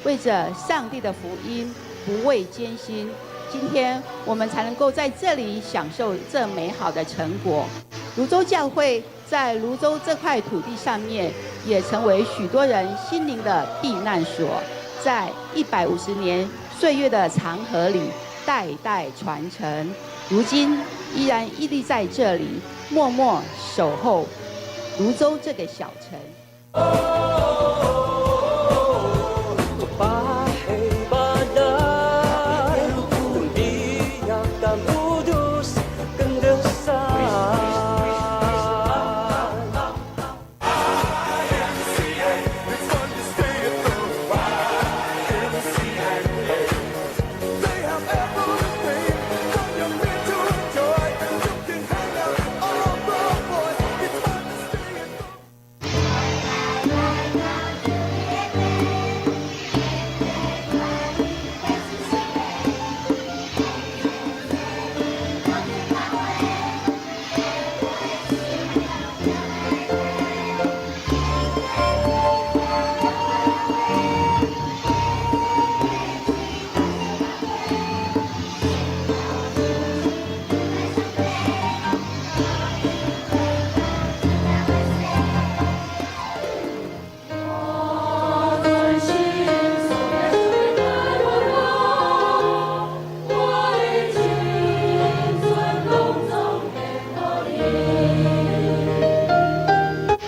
為着上帝的福音，不畏艱辛。今天我們才能夠在這裡享受這美好的成果。蘆洲教會在蘆洲這塊土地上面，也成為許多人心靈的避難所，在150年歲月的長河裡，代代傳承，如今依然屹立在這裡，默默守候蘆洲這個小城。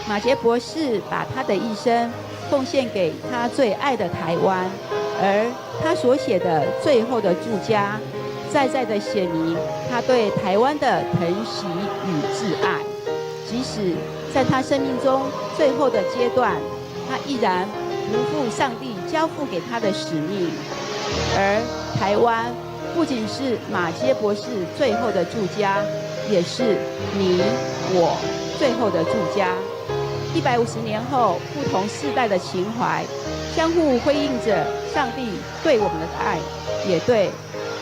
馬偕博士把他的一生奉獻給他最愛的台灣，而他所寫的最後的住家，再再的寫明他對台灣的疼惜與摯愛。即使在他生命中最後的階段，他依然不負上帝交付給他的使命。而台灣不僅是馬偕博士最後的住家，也是你我最後的住家。150年後，不同世代的情懷相互輝映着上帝對我們的愛，也對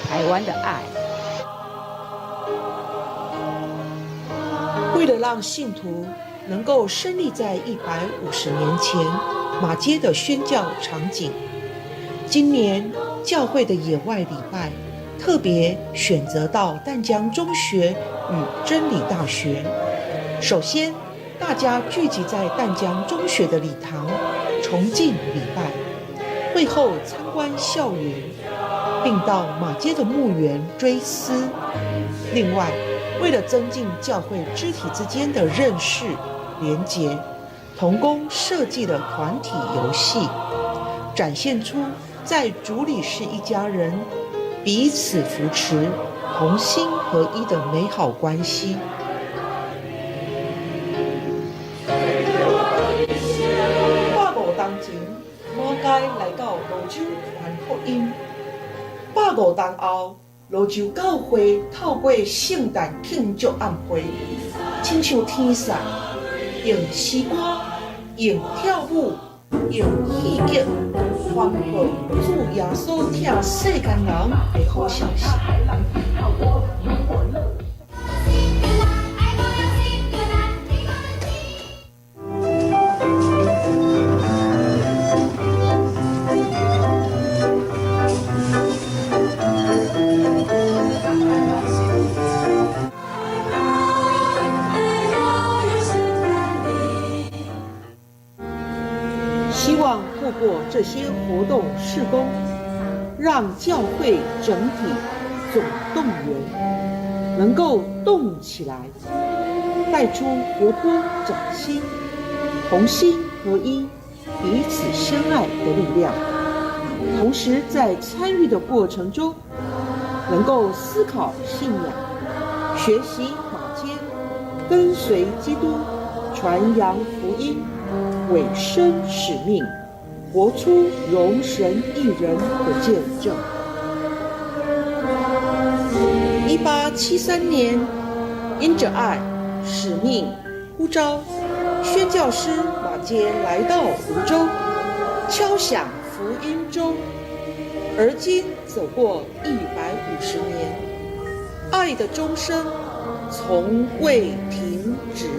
台灣的愛。為了讓信徒能夠身歷在150年前馬偕的宣教場景，今年教會的野外禮拜特別選擇到淡江中學與真理大學。首先，大家聚集在淡江中學的禮堂，崇敬禮拜。會後參觀校園，並到馬偕的墓園追思。另外，為了增進教會肢體之間的認識連結，同工設計了團體遊戲，展現出在主裡是一家人，彼此扶持、同心合一的美好關係。150冬前，馬偕來到蘆洲傳福音。150冬後，蘆洲教會透過聖誕慶祝晚會，親像天使用詩歌、用跳舞用戲劇傳播主耶穌疼世間人的好消息。希望透過這些活動事工，讓教會整體總動員，能夠動起來，帶出活潑嶄新、同心合一、彼此相愛的力量。同時在參與的過程中，能夠思考信仰，學習馬堅，跟隨基督，傳揚福音，委身使命，活出榮神益人的見證。1873年，因著愛、使命呼召，宣教師馬堅來到湖州，敲響福音鐘。而今走過150年，愛的鐘聲從未停止。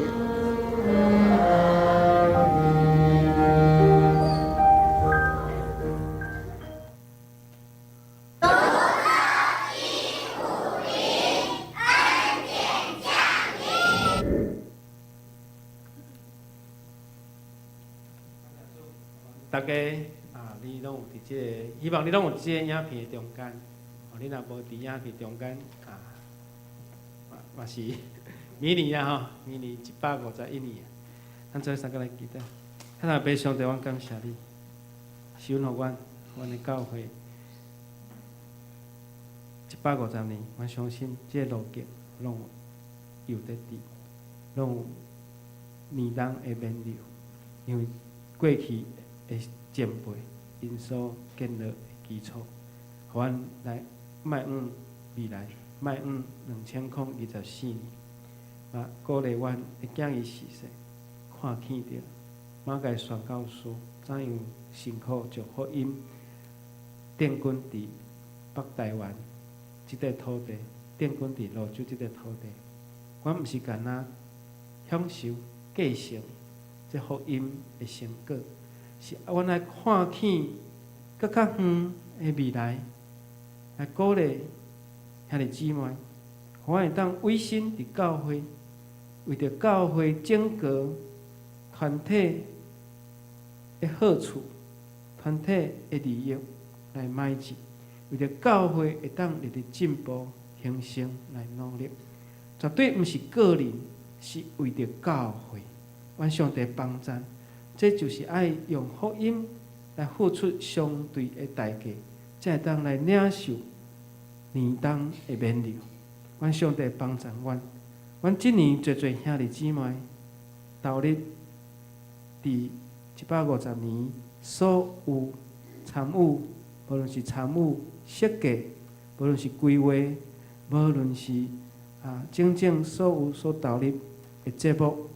大家啊，你攏有佇這個，希望你攏有佇這個影片的中間。哦，你若無佇影片中間啊，嘛嘛是明年啊吼，明年151年。咱做伙三個來祈禱，親愛的上帝，阮感謝你，賜予阮，阮的教會150年，阮相信這個路徑攏有得佇，攏有年冬的勉勵，因為過去的前輩𪜶所建立的基礎，予阮來邁向未來，邁向2024年，嘛鼓勵阮的囝兒時勢，看見著馬偕宣教師怎樣辛苦將福音奠根佇北台灣這塊土地，奠根佇蘆洲這塊土地。阮毋是干焦享受繼承這福音的成果，是阮來看見閣較遠的未來，來鼓勵兄弟姊妹，予阮會當委身佇教會，為著教會整個團體的好處、團體的利益來邁進，為著教會會當日日進步、興盛來努力，絕對毋是個人，是為著教會。願上帝幫贊，這就是愛用福音來付出相對的代價，才會當來領受年冬的勉勵。願上帝幫贊阮，阮這年濟濟兄弟姊妹投入佇150年所有參與，無論是參與設計，無論是規劃，無論是種種所有所投入的節目，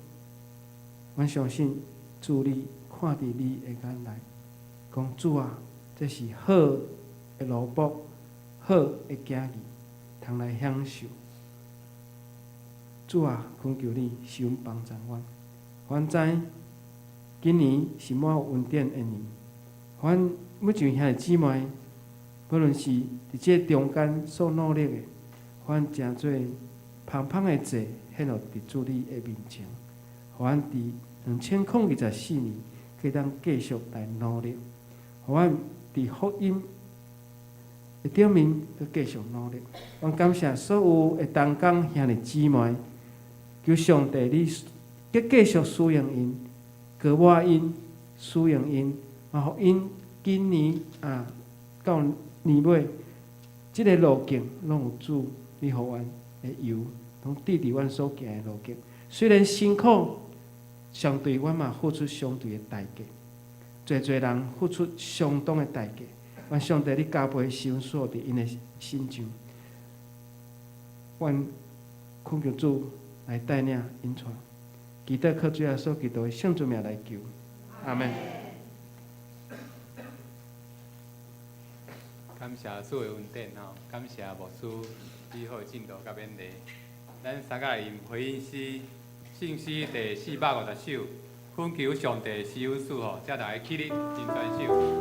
阮相信主你看佇你的眼內，講主啊，這是好的蘿蔔，好的囝兒，通來享受。主啊，懇求你賜阮幫助阮。阮知今年是滿有恩典的年，阮每一位兄弟姊妹，無論是佇這中間所努力的，阮成做芳芳的祭，獻予佇主你的面前，予阮佇2024年，閣當繼續來努力，予阮佇福音的頂面，閣繼續努力。阮感謝所有的同工兄弟姊妹，求上帝你閣繼續使用𪜶，膏抹𪜶，使用𪜶，嘛予𪜶今年啊到年尾，這个路徑攏有主你予阮的油，攏佇佇阮所行的路徑。雖然辛苦，相對阮嘛付出相對的代價，濟濟人付出相當的代價。願上帝你加倍施恩賜佇𪜶的身上，阮懇求主來帶領引帶，祈禱靠主耶穌基督的聖尊名來求，阿門。感謝主的恩典吼，感謝牧師美好的證道佮勉勵。咱三個來吟回應詩，聖詩第450首，懇求上帝施恩賜吼，請大家起立，真專守。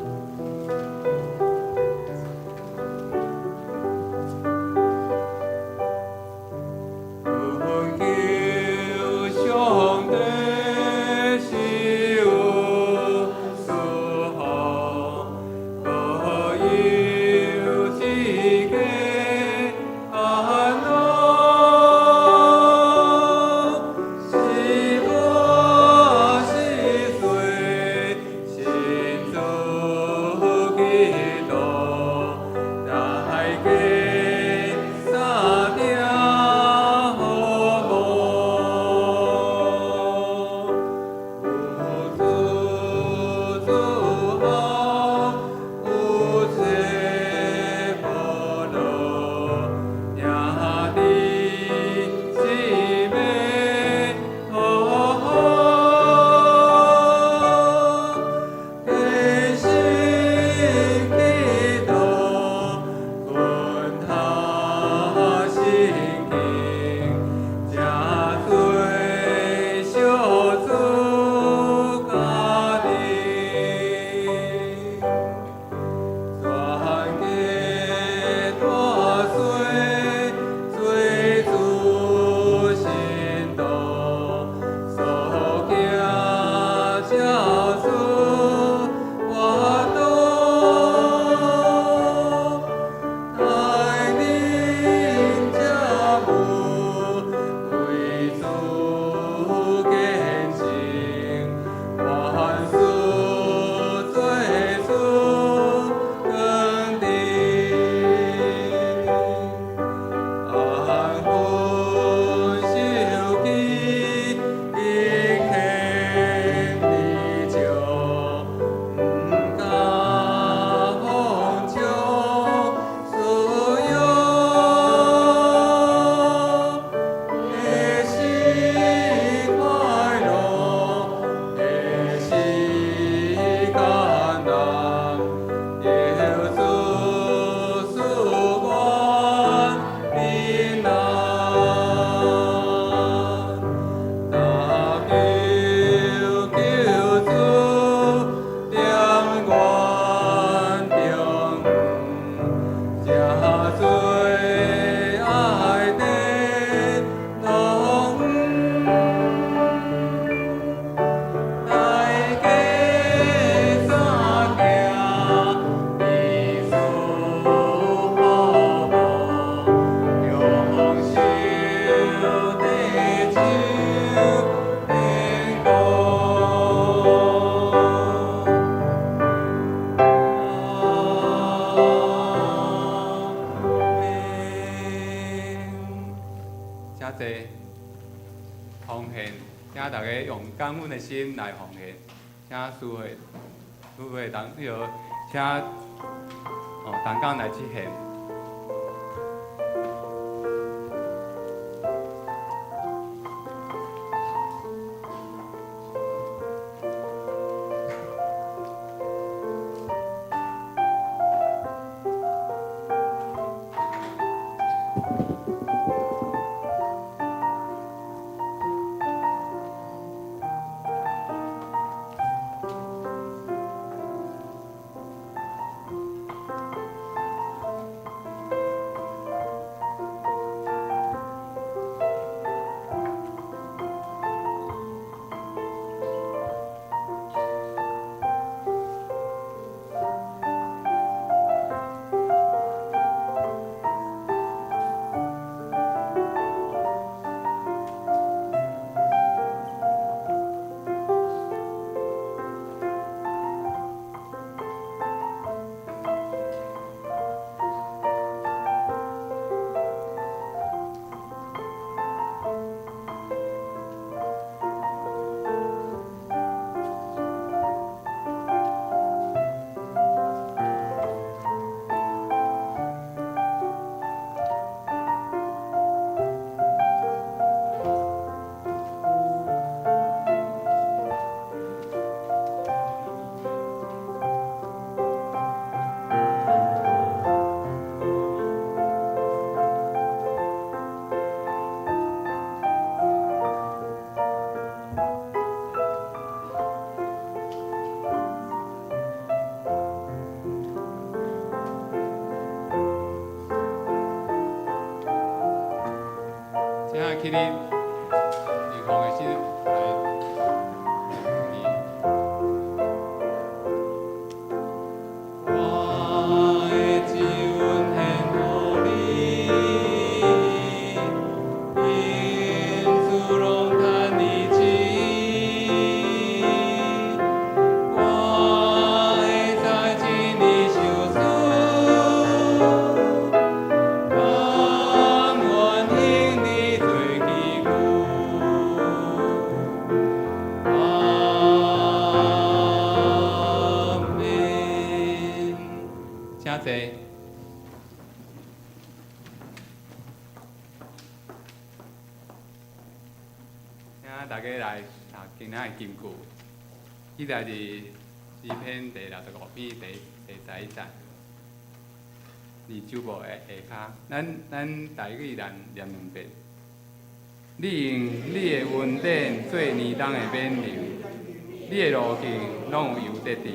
心來奉獻，請師會、師會同彼個，請哦同工來出獻。請起立，預防的心來。我的救恩獻予你，因主攏趁你旨意，我會在這裡受死，甘願興你做基督。阿門。請坐。請大家來讀今仔的金句，記載佇詩篇第65篇第11節，二周目的下跤。咱台語來念兩遍。你用你的恩典做年冬的勉勵，你的路徑攏有油得滴。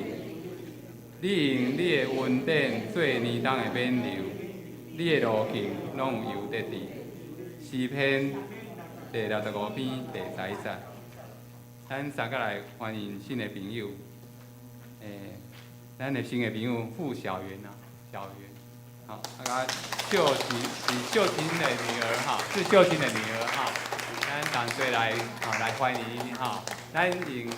你用你的恩典做年冬的勉勵，你的路徑攏有油得滴。詩篇第65篇第11節。咱三個來歡迎新的朋友，咱的新的朋友傅小圓啊，小圓，好，啊，秀琴是秀琴的女兒哈，是秀琴的女兒哈，咱同齊來啊來歡迎哈，咱用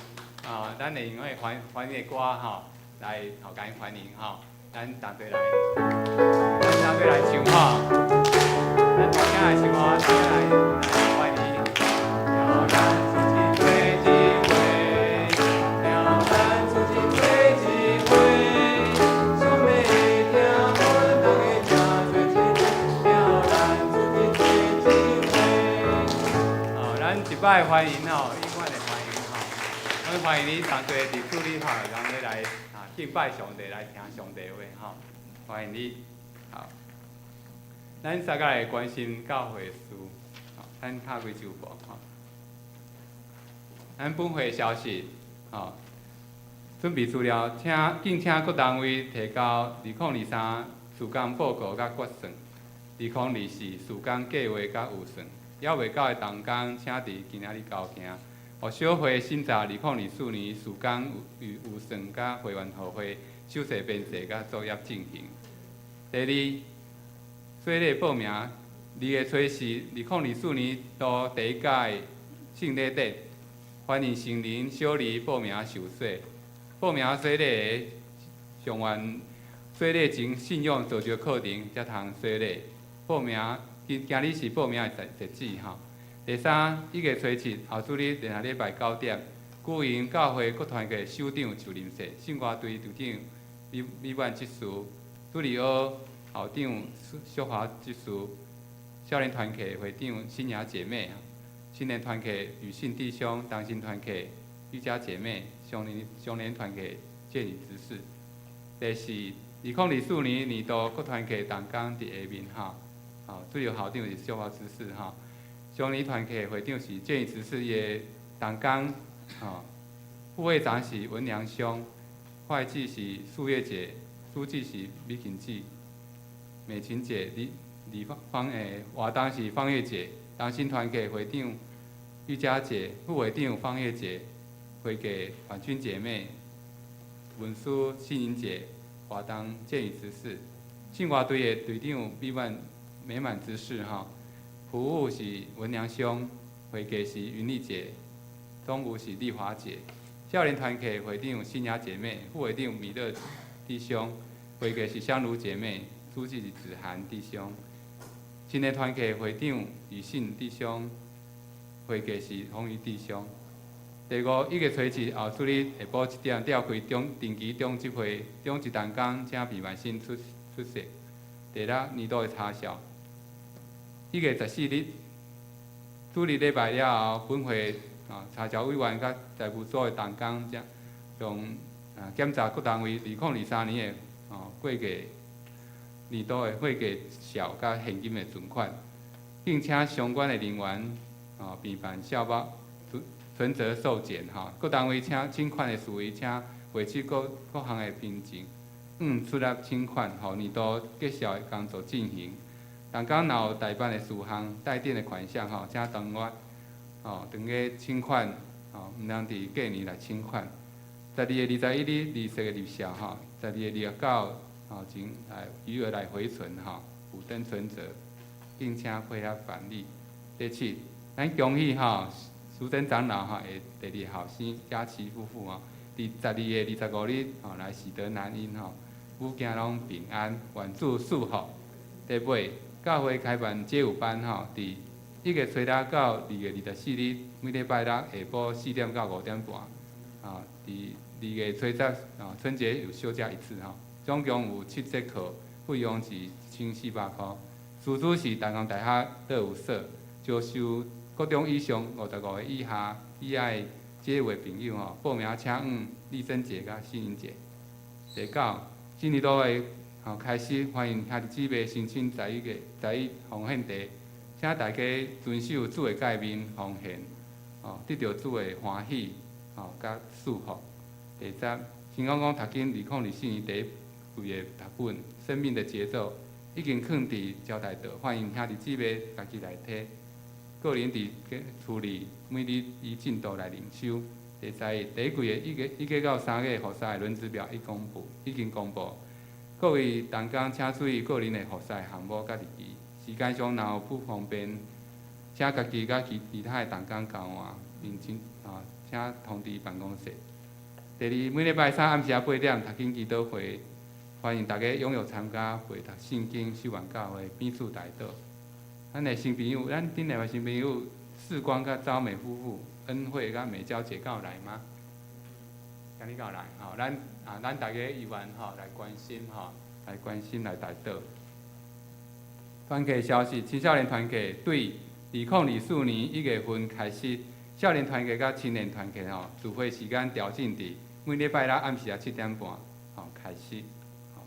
啊，咱會用那個歡迎的歌哈，來好共伊歡迎哈，咱同齊來，咱同齊來唱哈，咱大家來唱哈，大家來來歡迎。咱出一回一回，咱出一回一回，想欲聽阮大家聽做一回，咱出一回一回。哦，咱一擺歡迎吼，永遠的歡迎吼，阮歡迎你同齊佇主裡吼，人咧來啊敬拜上帝，來聽上帝話吼，歡迎你。好，咱三個來關心教會事，好，咱敲開周報吼。咱本會消息，吼，準備資料，請敬請各單位提交2023事工報告佮決算，2024事工計劃佮預算，猶未交的同工，請佇今仔日交件。予小會審查2024年事工預預算佮會員予會手冊編製佮作業進行。第二，洗禮報名，2月初4，2024年度第一屆聖禮典，歡迎成人小兒報名受洗。報名洗禮的上完洗禮前信仰造就課程，才通洗禮。報名今今日是報名的截止吼。第三，1月初7後主日禮拜禮拜9點，舉行教會各團體首長就任式，聖歌隊隊長美美滿執事，主日學校長淑華執事，少年團契會長新雅姐妹，青年團契女性弟兄，同心團契瑜伽姐妹，少年團契建議執事。第四，2024年年度各團契同工佇下面吼，吼，主要校長是淑華執事吼。少年團契會長是建議執事伊的同工，吼，副會長是文良兄，會計是素月姐，書記是美琴姐，美琴姐，李李芳芳誒，活動是芳月姐，同心團契會長玉佳姐，副會長芳月姐，會計婉君姐妹，文書新穎姐，活動建議執事，聖歌隊的隊長美滿美滿執事吼。服務是文良兄，會計是雲麗姐，總務是麗華姐。少年團契會長新雅姐妹，副會長米勒弟兄，會計是香如姐妹，書記是子涵弟兄。青年團契會長李信弟兄，會計是洪宇弟兄。第五，1月初7後主日下晡7點召開中定期中執會，中執同工請平萬新出出席。第六，年度的查銷。1月14日，主日禮拜了後，本會啊查銷委員佮財務組的同工，將將啊檢查各單位2023年的哦會計年度的會計數佮現金的存款，敬請相關的人員哦備辦數目存存摺收件吼，各單位請請款的事宜，請匯取各各項的憑證，按出納請款，予年度績效的工作進行。同工若有待辦的事項、待定的款項吼，請當月吼當月請款吼，毋通佇過年來請款。12月21日利息的入賬吼，12月29吼前來餘額來回存吼，補登存摺，敬請配合辦理。第七，咱恭喜吼蘇貞長老吼的第二後生佳琪夫婦吼，佇12月25日吼來喜得男嬰吼，母囝攏平安，願主賜福。第八，教會開辦街舞班吼，佇1月初六到2月24日，每禮拜六下晡4點到5點半，啊，佇2月初十啊春節有休假一次吼，總共有七節課，費用是1400箍。師資是淡江大學樂舞社，招收國中以上55個以下喜愛街舞的朋友吼，報名請問麗珍姐佮新穎姐。第九，新年度的吼開始，歡迎兄弟姊妹申請十一個十一奉獻袋，請大家遵守主的誡命奉獻，吼得著主的歡喜，吼佮祝福。第十，新講講讀經2024年第一季的讀本《生命的節奏》已經囥佇招待桌，歡迎兄弟姊妹家己來提。個人佇厝裡每日依進度來靈修。第十一，第一季的1月、1月到3月服侍的輪值表已公布，已經公布。各位同工請注意個人的服侍項目佮日期，時間上若有不方便，請家己佮其他的同工交換，並請啊，請通知辦公室。第二，每禮拜三暗時仔8點讀經祈禱會，歡迎大家踴躍參加，陪讀聖經、守望教會，彼此代禱。咱的新朋友，咱頂禮拜新朋友世光佮昭美夫婦，恩惠佮美嬌姐敢有來嗎？今日敢有來？吼，咱啊，咱大家意願吼來關心吼，來關心來代禱。團契消息，青少年團契對2024年1月份開始，少年團契佮青年團契吼，聚會時間調整佇每禮拜六暗時仔7點半吼開始。吼，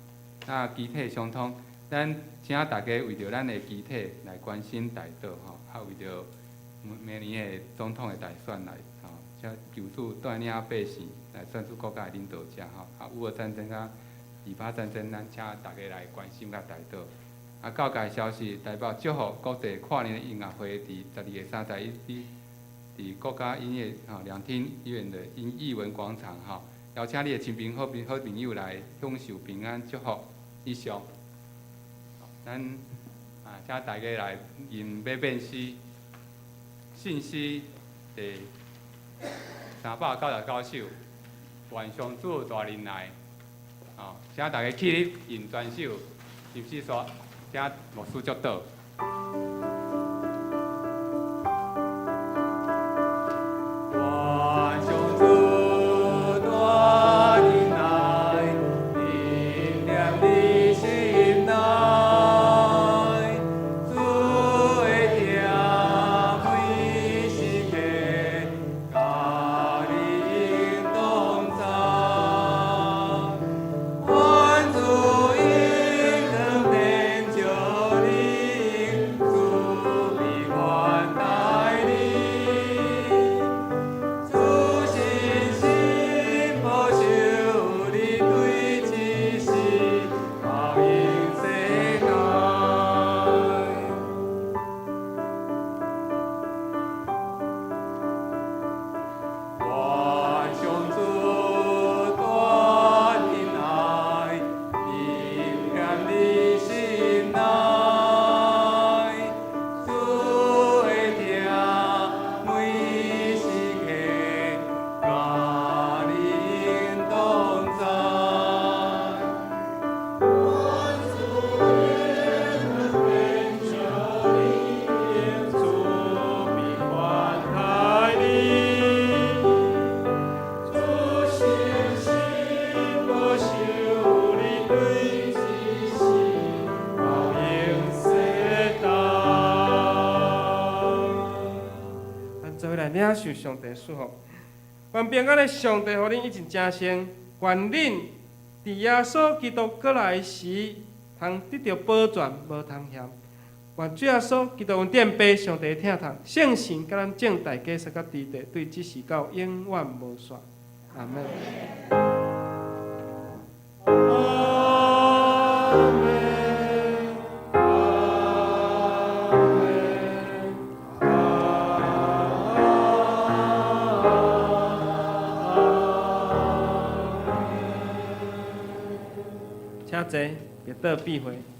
那肢體相通，咱請大家為著咱的肢體來關心代禱吼，啊為著明年的總統的大選來吼，請求主帶領百姓來選出國家的領導者吼。啊，烏俄戰爭佮以巴戰爭，咱請大家來關心佮代禱。啊，教界消息，台北祝福國際跨年音樂會佇12月31日，佇國家音樂吼兩廳院的音藝文廣場吼，邀請你的親朋好朋友來享受平安祝福。以上，咱啊，請大家來吟馬變詩，信詩第399首，願上主大仁愛，吼，請大家起立吟全首，吟詩煞，請牧師祝禱。願上主大仁愛，臨在你心內，主的疼每時刻，佮你同在。願主永遠天照你，慈悲款待你。主信心保守你，對這世到永世代。願上主大仁愛，臨在你心內，主的疼每時刻，佮你同在。願主永遠天照你，慈悲款待你。主信心保守你，對這世到永世代。咱做伙來領受上帝祝福。願平安的上帝予恁一盡成聖，願恁佇耶穌基督閣來時，通得著保全，無通嫌。願主耶穌基督恩典、父上帝疼痛，聖神佮咱眾大家相佮佇地，對這時到永遠無煞。阿門。阿門。阿遐濟，別倒變回。